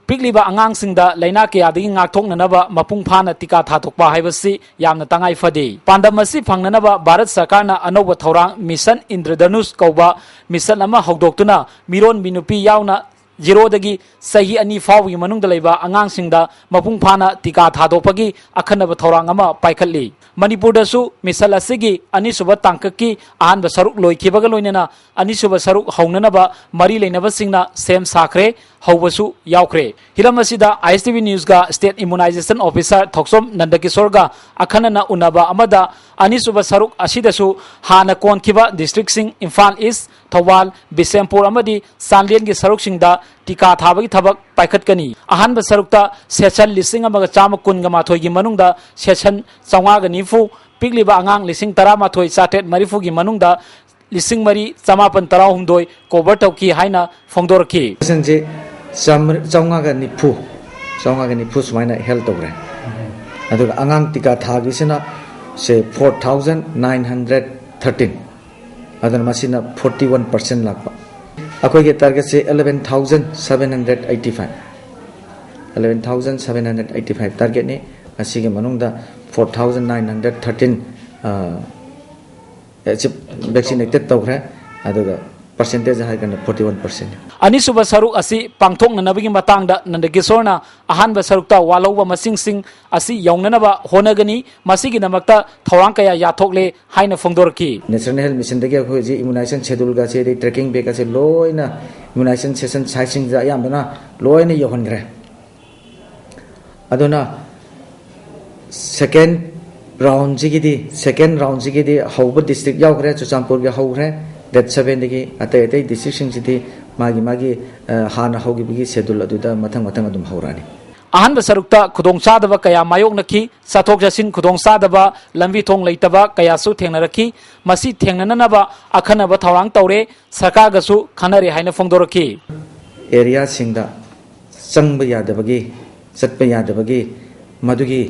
ꯄꯤꯛꯂꯤꯕ ꯑꯉꯥꯡꯁꯤꯡꯗ ꯂꯥꯏꯅꯥ ꯀꯌꯥꯗꯒꯤ ꯉꯥꯛꯊꯣꯛꯅꯅꯕ ꯃꯄꯨꯡ ꯐꯥꯅ ꯇꯤꯀꯥ ꯊꯥꯗꯣꯛꯄ ꯍꯥꯏꯕꯁꯤ ꯌꯥꯝꯅ ꯇꯉꯥꯏ ꯐꯗꯦ꯫ ꯄꯥꯟꯗꯝ ꯑꯁꯤ ꯐꯪꯅꯅꯕ ꯚꯥꯔꯠ ꯁꯔꯀꯥꯔꯅ ꯑꯅꯧꯕ ꯊꯧꯔꯥꯡ ꯃꯤꯁꯟ ꯏꯟꯗ꯭ꯔꯙꯅꯨꯁ ꯀꯧꯕ ꯃꯤꯁꯟ ꯑꯃ ꯍꯧꯗꯣꯛꯇꯨꯅ ꯃꯤꯔꯣꯟꯕꯤ ꯅꯨꯄꯤ ꯌꯥꯎꯅ ꯖꯤꯔꯣꯗꯒꯤ ꯆꯍꯤ ꯑꯅꯤ ꯐꯥꯎꯕꯒꯤ ꯃꯅꯨꯡꯗ ꯂꯩꯕ ꯑꯉꯥꯡꯁꯤꯡꯗ ꯃꯄꯨꯡ ꯐꯥꯅ ꯇꯤꯀꯥ ꯊꯥꯗꯣꯛꯄꯒꯤ ꯑꯈꯟꯅꯕ ꯊꯧꯔꯥꯡ ꯑꯃ ꯄꯥꯏꯈꯠꯂꯤ꯫ ꯃꯅꯤꯄꯨꯔꯗꯁꯨ ꯃꯤꯁꯟ ꯑꯁꯤꯒꯤ ꯑꯅꯤꯁꯨꯕ ꯇꯥꯡꯀꯛꯀꯤ ꯑꯍꯥꯟꯕ ꯁꯔꯨꯛ ꯂꯣꯏꯈꯤꯕꯒ ꯂꯣꯏꯅꯅ ꯑꯅꯤꯁꯨꯕ ꯁꯔꯨꯛ ꯍꯧꯅꯅꯕ ꯃꯔꯤ ꯂꯩꯅꯕꯁꯤꯡꯅ ꯁꯦꯝ ꯁꯥꯈ꯭ꯔꯦ, ꯍꯧꯕꯁꯨ ꯌꯥꯎꯈ꯭ꯔꯦ꯫ ꯍꯤꯔꯝ ꯑꯁꯤꯗ ꯑꯥꯏ ꯑꯦꯁ ꯇꯤ ꯚꯤ ꯅ꯭ꯌꯨꯁꯀ ꯁ꯭ꯇꯦꯠ ꯏꯃ꯭ꯌꯨꯅꯥꯏꯖꯦꯁꯟ ꯑꯣꯐꯤꯁꯥꯔ ꯊꯣꯛꯆꯣꯝ ꯅꯟꯗꯀꯤꯁꯣꯔꯒ ꯑꯈꯟꯅꯅ ꯎꯅꯕ ꯑꯃꯗ ꯑꯅꯤꯁꯨꯕ ꯁꯔꯨꯛ ꯑꯁꯤꯗꯁꯨ ꯍꯥꯟꯅ ꯀꯣꯟꯈꯤꯕ ꯗꯤꯁꯇ꯭ꯔꯤꯛꯁꯤꯡ ꯏꯝꯐꯥꯜ ꯏꯁ, ꯊꯧꯕꯥꯜ, ꯕꯤꯁꯦꯝꯄꯨꯔ ꯑꯃꯗꯤ ꯆꯥꯟꯗꯦꯜꯒꯤ ꯁꯔꯨꯛꯁꯤꯡꯗ ꯇꯤꯀꯥ ꯊꯥꯕꯒꯤ ꯊꯕꯛ ꯄꯥꯏꯈꯠꯀꯅꯤ꯫ ꯑꯍꯥꯟꯕ ꯁꯔꯨꯛꯇ ꯁꯦꯁꯟ ꯂꯤꯁꯤꯡ ꯑꯃꯒ ꯆꯥꯝꯃ ꯀꯨꯟꯒ ꯃꯥꯊꯣꯏꯒꯤ ꯃꯅꯨꯡꯗ ꯁꯦꯁꯟ ꯆꯥꯝꯃꯉꯥꯒ ꯅꯤꯐꯨ, ꯄꯤꯛꯂꯤꯕ ꯑꯉꯥꯡ ꯂꯤꯁꯤꯡ ꯇꯔꯥꯃꯥꯊꯣꯏ ꯆꯥꯇ꯭ꯔꯦꯠ ꯃꯔꯤꯐꯨꯒꯤ ꯃꯅꯨꯡꯗ ꯂꯤꯁꯤꯡ ꯃꯔꯤ ꯆꯃꯥꯄꯟ ꯇꯔꯥꯍꯨꯝꯗꯣꯏ ꯀꯣꯚꯔ ꯇꯧꯈꯤ ꯍꯥꯏꯅ ꯐꯣꯡꯗꯣꯔꯛꯈꯤ꯫ ꯁꯦꯁꯟꯁꯦ ꯆꯥꯝ-, ꯆꯥꯝꯃꯉꯥꯒ ꯅꯤꯐꯨ, ꯆꯥꯝꯃꯉꯥꯒ ꯅꯤꯐꯨ ꯁꯨꯃꯥꯏꯅ ꯍꯦꯜ ꯇꯧꯈ꯭ꯔꯦ꯫ ꯑꯗꯨꯒ ꯑꯉꯥꯡ ꯇꯤꯀꯥ ꯊꯥꯒꯤꯁꯤꯅ ꯁꯦ four thousand nine hundred thirteen, ꯑꯗꯨꯅ ꯃꯁꯤꯅ forty one percent ꯂꯥꯛꯄ꯫ ꯑꯩꯈꯣꯏꯒꯤ ꯇꯥꯔꯒꯦꯠꯁꯦ eleven thousand seven hundred eighty five, eleven thousand seven hundred eighty five ꯇꯥꯔꯒꯦꯠꯅꯤ꯫ ꯑꯁꯤꯒꯤ ꯃꯅꯨꯡꯗ four thousand nine hundred thirteen, ꯑ, ꯑꯦꯆꯤꯞ-, ꯚꯦꯛꯁꯤꯅꯦꯇꯦꯠ ꯇꯧꯈ꯭ꯔꯦ꯫ ꯑꯗꯨꯒ Percentage ꯍꯥꯏꯔꯒꯅ forty one percent꯫ ꯑꯅꯤꯁꯨꯕ ꯁꯔꯨꯛ ꯑꯁꯤ ꯄꯥꯡꯊꯣꯛꯅꯅꯕꯒꯤ ꯃꯇꯥꯡꯗ ꯅꯟꯗꯀꯤꯁꯣꯔꯅ ꯑꯍꯥꯟꯕ ꯁꯔꯨꯛꯇ ꯋꯥꯠꯍꯧꯕ ꯃꯁꯤꯡꯁꯤꯡ ꯑꯁꯤ ꯌꯧꯅꯅꯕ ꯍꯣꯠꯅꯒꯅꯤ꯫ ꯃꯁꯤꯒꯤꯗꯃꯛꯇ ꯊꯧꯔꯥꯡ ꯀꯌꯥ ꯌꯥꯊꯣꯛꯂꯦ ꯍꯥꯏꯅ ꯐꯣꯡꯗꯣꯔꯛꯈꯤ꯫ National Health Missionꯗꯒꯤ ꯑꯩꯈꯣꯏ ꯍꯧꯖꯤꯛ immunization scheduleꯒꯁꯦ, ꯑꯗꯩ tracking bagꯒꯁꯦ ꯂꯣꯏꯅ immunization session siteꯁꯤꯡꯗ ꯑꯌꯥꯝꯕꯅ ꯂꯣꯏꯅ ꯌꯧꯍꯟꯈ꯭ꯔꯦ꯫ ꯑꯗꯨꯅ second roundꯁꯤꯒꯤꯗꯤ, second roundꯁꯤꯒꯤꯗꯤ ꯍꯧꯕ district ꯌꯥꯎꯈ꯭ꯔꯦ, ꯆꯨꯔꯆꯥꯟꯄꯨꯔꯒꯤ ꯍꯧꯈ꯭ꯔꯦ date sevenꯗꯒꯤ꯫ ꯑꯇꯩ ꯑꯇꯩ districtꯁꯤꯡꯁꯤꯗꯤ ꯃꯥꯒꯤ ꯃꯥꯒꯤ, ꯑ, ꯍꯥꯟꯅ ꯍꯧꯈꯤꯕꯒꯤ schedule ꯑꯗꯨꯗ ꯃꯊꯪ ꯃꯊꯪ ꯑꯗꯨꯝ ꯍꯧꯔꯛꯑꯅꯤ꯫ ꯑꯍꯥꯟꯕ ꯁꯔꯨꯛꯇ ꯈꯨꯗꯣꯡꯆꯥꯗꯕ ꯀꯌꯥ ꯃꯥꯌꯣꯛꯅꯈꯤ꯫ ꯆꯠꯊꯣꯛ ꯆꯠꯁꯤꯟ ꯈꯨꯗꯣꯡꯆꯥꯗꯕ, ꯂꯝꯕꯤ ꯊꯣꯡ ꯂꯩꯇꯕ ꯀꯌꯥꯁꯨ ꯊꯦꯡꯅꯔꯛꯈꯤ꯫ ꯃꯁꯤ ꯊꯦꯡꯅꯅꯅꯕ ꯑꯈꯟꯅꯕ ꯊꯧꯔꯥꯡ ꯇꯧꯔꯦ, ꯁꯔꯀꯥꯔꯒꯁꯨ ꯈꯟꯅꯔꯦ ꯍꯥꯏꯅ ꯐꯣꯡꯗꯣꯔꯛꯈꯤ꯫ Areaꯁꯤꯡꯗ ꯆꯪꯕ ꯌꯥꯗꯕꯒꯤ, ꯆꯠꯄ ꯌꯥꯗꯕꯒꯤ, ꯃꯗꯨꯒꯤ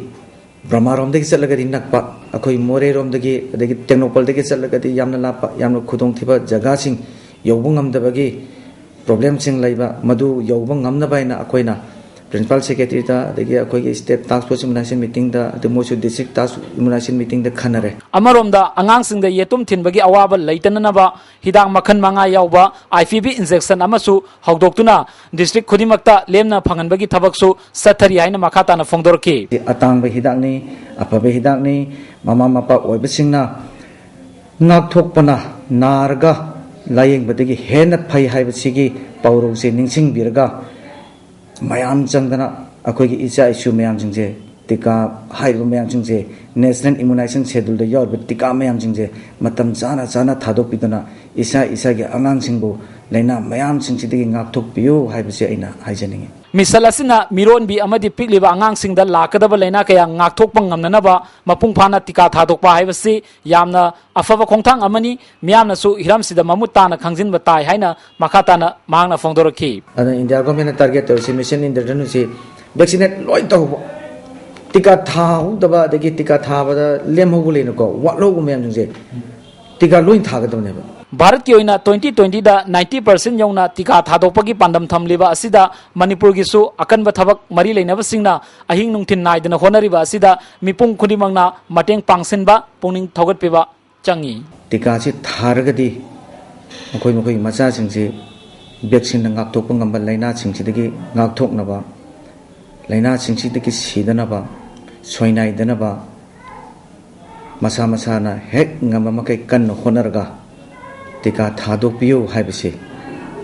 ꯕ꯭ꯔꯍꯃꯥꯔꯣꯝꯗꯒꯤ ꯆꯠꯂꯒꯗꯤ ꯅꯛꯄ, ꯑꯩꯈꯣꯏ ꯃꯣꯔꯦꯔꯣꯝꯗꯒꯤ, ꯑꯗꯒꯤ ꯇꯦꯡꯅꯧꯄꯜꯗꯒꯤ ꯆꯠꯂꯒꯗꯤ ꯌꯥꯝꯅ ꯂꯥꯞꯄ, ꯌꯥꯝꯅ ꯈꯨꯗꯣꯡꯊꯤꯕ ꯖꯒꯥꯁꯤꯡ ꯌꯧꯕ ꯉꯝꯗꯕꯒꯤ problemꯁꯤꯡ ꯂꯩꯕ, ꯃꯗꯨ ꯌꯧꯕ ꯉꯝꯅꯕ ꯍꯥꯏꯅ ꯑꯩꯈꯣꯏꯅ Principal Secretaryꯗ, ꯑꯗꯒꯤ ꯑꯩꯈꯣꯏꯒꯤ State Task Force Immunization Meetingꯗ, ꯑꯗꯨ ꯃꯣꯏꯁꯨ District Task Immunization Meetingꯗ ꯈꯟꯅꯔꯦ꯫ ꯑꯃꯔꯣꯝꯗ, ꯑꯉꯥꯡꯁꯤꯡꯗ ꯌꯦꯇꯨꯝ ꯊꯤꯟꯕꯒꯤ ꯑꯋꯥꯕ ꯂꯩꯇꯅꯅꯕ ꯍꯤꯗꯥꯛ ꯃꯈꯜ ꯃꯉꯥ ꯌꯥꯎꯕ IPV injection ꯑꯃꯁꯨ ꯍꯧꯗꯣꯛꯇꯨꯅ district ꯈꯨꯗꯤꯡꯃꯛꯇ ꯂꯦꯝꯅ ꯐꯪꯍꯟꯕꯒꯤ ꯊꯕꯛꯁꯨ ꯆꯠꯊꯔꯤ ꯍꯥꯏꯅ ꯃꯈꯥ ꯇꯥꯅ ꯐꯣꯡꯗꯣꯔꯛꯈꯤ꯫ ꯑꯇꯥꯡꯕ ꯍꯤꯗꯥꯛꯅꯤ, ꯑꯐꯕ ꯍꯤꯗꯥꯛꯅꯤ꯫ ꯃꯃꯥ ꯃꯄꯥ ꯑꯣꯏꯕꯁꯤꯡꯅ ꯉꯥꯛꯊꯣꯛꯄꯅ, ꯅꯥꯔꯒ ꯂꯥꯌꯦꯡꯕꯗꯒꯤ ꯍꯦꯟꯅ ꯐꯩ ꯍꯥꯏꯕꯁꯤꯒꯤ ꯄꯥꯎꯔꯧꯁꯦ ꯅꯤꯡꯁꯤꯡꯕꯤꯔꯒ, ꯃꯌꯥꯝ ꯆꯪꯗꯅ ꯑꯩꯈꯣꯏꯒꯤ ꯏꯆꯥ ꯏꯁꯨ ꯃꯌꯥꯝꯁꯤꯡꯁꯦ, ꯇꯤꯀꯥ ꯍꯥꯏꯔꯤꯕ ꯃꯌꯥꯝꯁꯤꯡꯁꯦ National Immunization Scheduleꯗ ꯌꯥꯎꯔꯤꯕ ꯇꯤꯀꯥ ꯃꯌꯥꯝꯁꯤꯡꯁꯦ ꯃꯇꯝ ꯆꯥꯅ ꯆꯥꯅ ꯊꯥꯗꯣꯛꯄꯤꯗꯨꯅ, ꯏꯁꯥ ꯏꯁꯥꯒꯤ ꯑꯉꯥꯡꯁꯤꯡꯕꯨ ꯂꯥꯏꯅꯥ ꯃꯌꯥꯝꯁꯤꯡꯁꯤꯗꯒꯤ ꯉꯥꯛꯊꯣꯛꯄꯤꯌꯨ ꯍꯥꯏꯕꯁꯦ ꯑꯩꯅ ꯍꯥꯏꯖꯅꯤꯡꯉꯤ꯫ ꯃꯤꯁꯟ ꯑꯁꯤꯅ ꯃꯤꯔꯣꯟꯕꯤ ꯑꯃꯗꯤ ꯄꯤꯛꯂꯤꯕ ꯑꯉꯥꯡꯁꯤꯡꯗ ꯂꯥꯛꯀꯗꯕ ꯂꯥꯏꯅꯥ ꯀꯌꯥ ꯉꯥꯛꯊꯣꯛꯄ ꯉꯝꯅꯅꯕ ꯃꯄꯨꯡ ꯐꯥꯅ ꯇꯤꯀꯥ ꯊꯥꯗꯣꯛꯄ ꯍꯥꯏꯕꯁꯤ ꯌꯥꯝꯅ ꯑꯐꯕ ꯈꯣꯡꯊꯥꯡ ꯑꯃꯅꯤ꯫ ꯃꯤꯌꯥꯝꯅꯁꯨ ꯍꯤꯔꯝꯁꯤꯗ ꯃꯃꯨꯠ ꯇꯥꯅ ꯈꯪꯖꯤꯟꯕ ꯇꯥꯏ ꯍꯥꯏꯅ ꯃꯈꯥ ꯇꯥꯅ ꯃꯍꯥꯛꯅ ꯐꯣꯡꯗꯣꯔꯛꯈꯤ꯫ ꯑꯗꯨꯅ India Governmentꯅ target ꯇꯧꯔꯤꯁꯤ Mission Indradhanushꯁꯤ vaccinate ꯂꯣꯏ ꯇꯧꯕ, ꯇꯤꯀꯥ ꯊꯥꯍꯧꯗꯕ, ꯑꯗꯒꯤ ꯇꯤꯀꯥ ꯊꯥꯕꯗ ꯂꯦꯝꯍꯧꯕ ꯂꯩꯅꯀꯣ, ꯋꯥꯠꯍꯧꯕ ꯃꯌꯥꯝꯁꯤꯡꯁꯦ ꯇꯤꯀꯥ ꯂꯣꯏ ꯊꯥꯒꯗꯕꯅꯦꯕ꯫ ꯚꯥꯔꯠꯀꯤ ꯑꯣꯏꯅ twenty twentyꯗ ninety percent ꯌꯧꯅ ꯇꯤꯀꯥ ꯊꯥꯗꯣꯛꯄꯒꯤ ꯄꯥꯟꯗꯝ ꯊꯝꯂꯤꯕ ꯑꯁꯤꯗ ꯃꯅꯤꯄꯨꯔꯒꯤꯁꯨ ꯑꯀꯟꯕ ꯊꯕꯛ ꯃꯔꯤ ꯂꯩꯅꯕꯁꯤꯡꯅ ꯑꯍꯤꯡ ꯅꯨꯡꯊꯤꯜ ꯅꯥꯏꯗꯅ ꯍꯣꯠꯅꯔꯤꯕ ꯑꯁꯤꯗ ꯃꯤꯄꯨꯝ ꯈꯨꯗꯤꯡꯃꯛꯅ ꯃꯇꯦꯡ ꯄꯥꯡꯁꯤꯟꯕ, ꯄꯨꯛꯅꯤꯡ ꯊꯧꯒꯠꯄꯤꯕ ꯆꯪꯏ꯫ ꯇꯤꯀꯥꯁꯤ ꯊꯥꯔꯒꯗꯤ ꯃꯈꯣꯏ ꯃꯈꯣꯏꯒꯤ ꯃꯆꯥꯁꯤꯡꯁꯤ ꯚꯦꯛꯁꯤꯟꯅ ꯉꯥꯛꯊꯣꯛꯄ ꯉꯝꯕ ꯂꯥꯏꯅꯥꯁꯤꯡꯁꯤꯗꯒꯤ ꯉꯥꯛꯊꯣꯛꯅꯕ, ꯂꯥꯏꯅꯥꯁꯤꯡꯁꯤꯗꯒꯤ ꯁꯤꯗꯅꯕ, ꯁꯣꯏꯅꯥꯏꯗꯅꯕ ꯃꯁꯥ ꯃꯁꯥꯅ ꯍꯦꯛ ꯉꯝꯕ ꯃꯈꯩ ꯀꯟꯅ ꯍꯣꯠꯅꯔꯒ ꯇꯤꯀꯥ ꯊꯥꯗꯣꯛꯄꯤꯌꯨ ꯍꯥꯏꯕꯁꯤ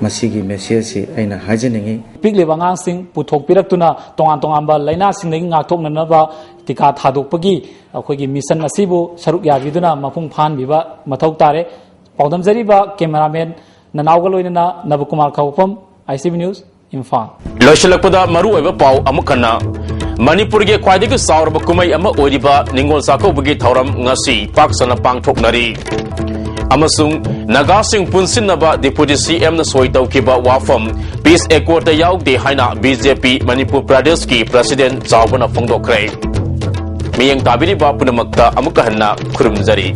ꯃꯁꯤꯒꯤ ꯃꯦꯁꯦꯖꯁꯤ ꯑꯩꯅ ꯍꯥꯏꯖꯅꯤꯡꯏ꯫ ꯄꯤꯛꯂꯤꯕ ꯑꯉꯥꯡꯁꯤꯡ ꯄꯨꯊꯣꯛꯄꯤꯔꯛꯇꯨꯅ ꯇꯣꯉꯥꯟ ꯇꯣꯉꯥꯟꯕ ꯂꯥꯏꯅꯥꯁꯤꯡꯗꯒꯤ ꯉꯥꯛꯊꯣꯛꯅꯅꯕ ꯇꯤꯀꯥ ꯊꯥꯗꯣꯛꯄꯒꯤ ꯑꯩꯈꯣꯏꯒꯤ ꯃꯤꯁꯟ ꯑꯁꯤꯕꯨ ꯁꯔꯨꯛ ꯌꯥꯕꯤꯗꯨꯅ ꯃꯄꯨꯡ ꯐꯥꯍꯟꯕꯤꯕ ꯃꯊꯧ ꯇꯥꯔꯦ꯫ ꯄꯥꯎꯗꯝꯖꯔꯤꯕ ꯀꯦꯃꯦꯔꯥꯃꯦꯟ ꯅꯅꯥꯎꯒ ꯂꯣꯏꯅꯅ ꯅꯕꯀꯨꯃꯥꯔ ꯈꯥꯎꯄꯝ, I C V news, Imphal. ꯂꯣꯏꯁꯤꯜꯂꯛꯄꯗ ꯃꯔꯨꯑꯣꯏꯕ ꯄꯥꯎ ꯑꯃꯨꯛ ꯍꯟꯅ꯫ ꯃꯅꯤꯄꯨꯔꯒꯤ ꯈ꯭ꯋꯥꯏꯗꯒꯤ ꯆꯥꯎꯔꯕ ꯀꯨꯝꯍꯩ ꯑꯃ ꯑꯣꯏꯔꯤꯕ ꯅꯤꯉꯣꯜ ꯆꯥꯛꯀꯧꯕꯒꯤ ꯊꯧꯔꯝ ꯉꯁꯤ ꯄꯥꯛ ꯁꯟꯅ ꯄꯥꯡꯊꯣꯛꯅꯔꯤ꯫ ꯑꯃꯁꯨꯡ ꯅꯥꯒꯥꯁꯤꯡ ꯄꯨꯟꯁꯤꯟꯅꯕ ꯗꯤꯄꯨꯇꯤ ꯁꯤ ꯑꯦꯝꯅ ꯁꯣꯏ ꯇꯧꯈꯤꯕ ꯋꯥꯐꯝ ꯄꯤꯁ ꯑꯦꯀꯣꯔꯗꯇ ꯌꯥꯎꯗꯦ ꯍꯥꯏꯅ ꯕꯤ ꯖꯦ ꯄꯤ ꯃꯅꯤꯄꯨꯔ ꯄ꯭ꯔꯗꯦꯁꯀꯤ ꯄ꯭ꯔꯁꯤꯗꯦꯟ ꯆꯥꯎꯕꯅ ꯐꯣꯡꯗꯣꯛꯈ꯭ꯔꯦ꯫ ꯃꯤꯠꯌꯦꯡ ꯇꯥꯕꯤꯔꯤꯕ ꯄꯨꯝꯅꯃꯛꯇ ꯑꯃꯨꯛꯀ ꯍꯟꯅ ꯈꯨꯔꯨꯝꯖꯔꯤ꯫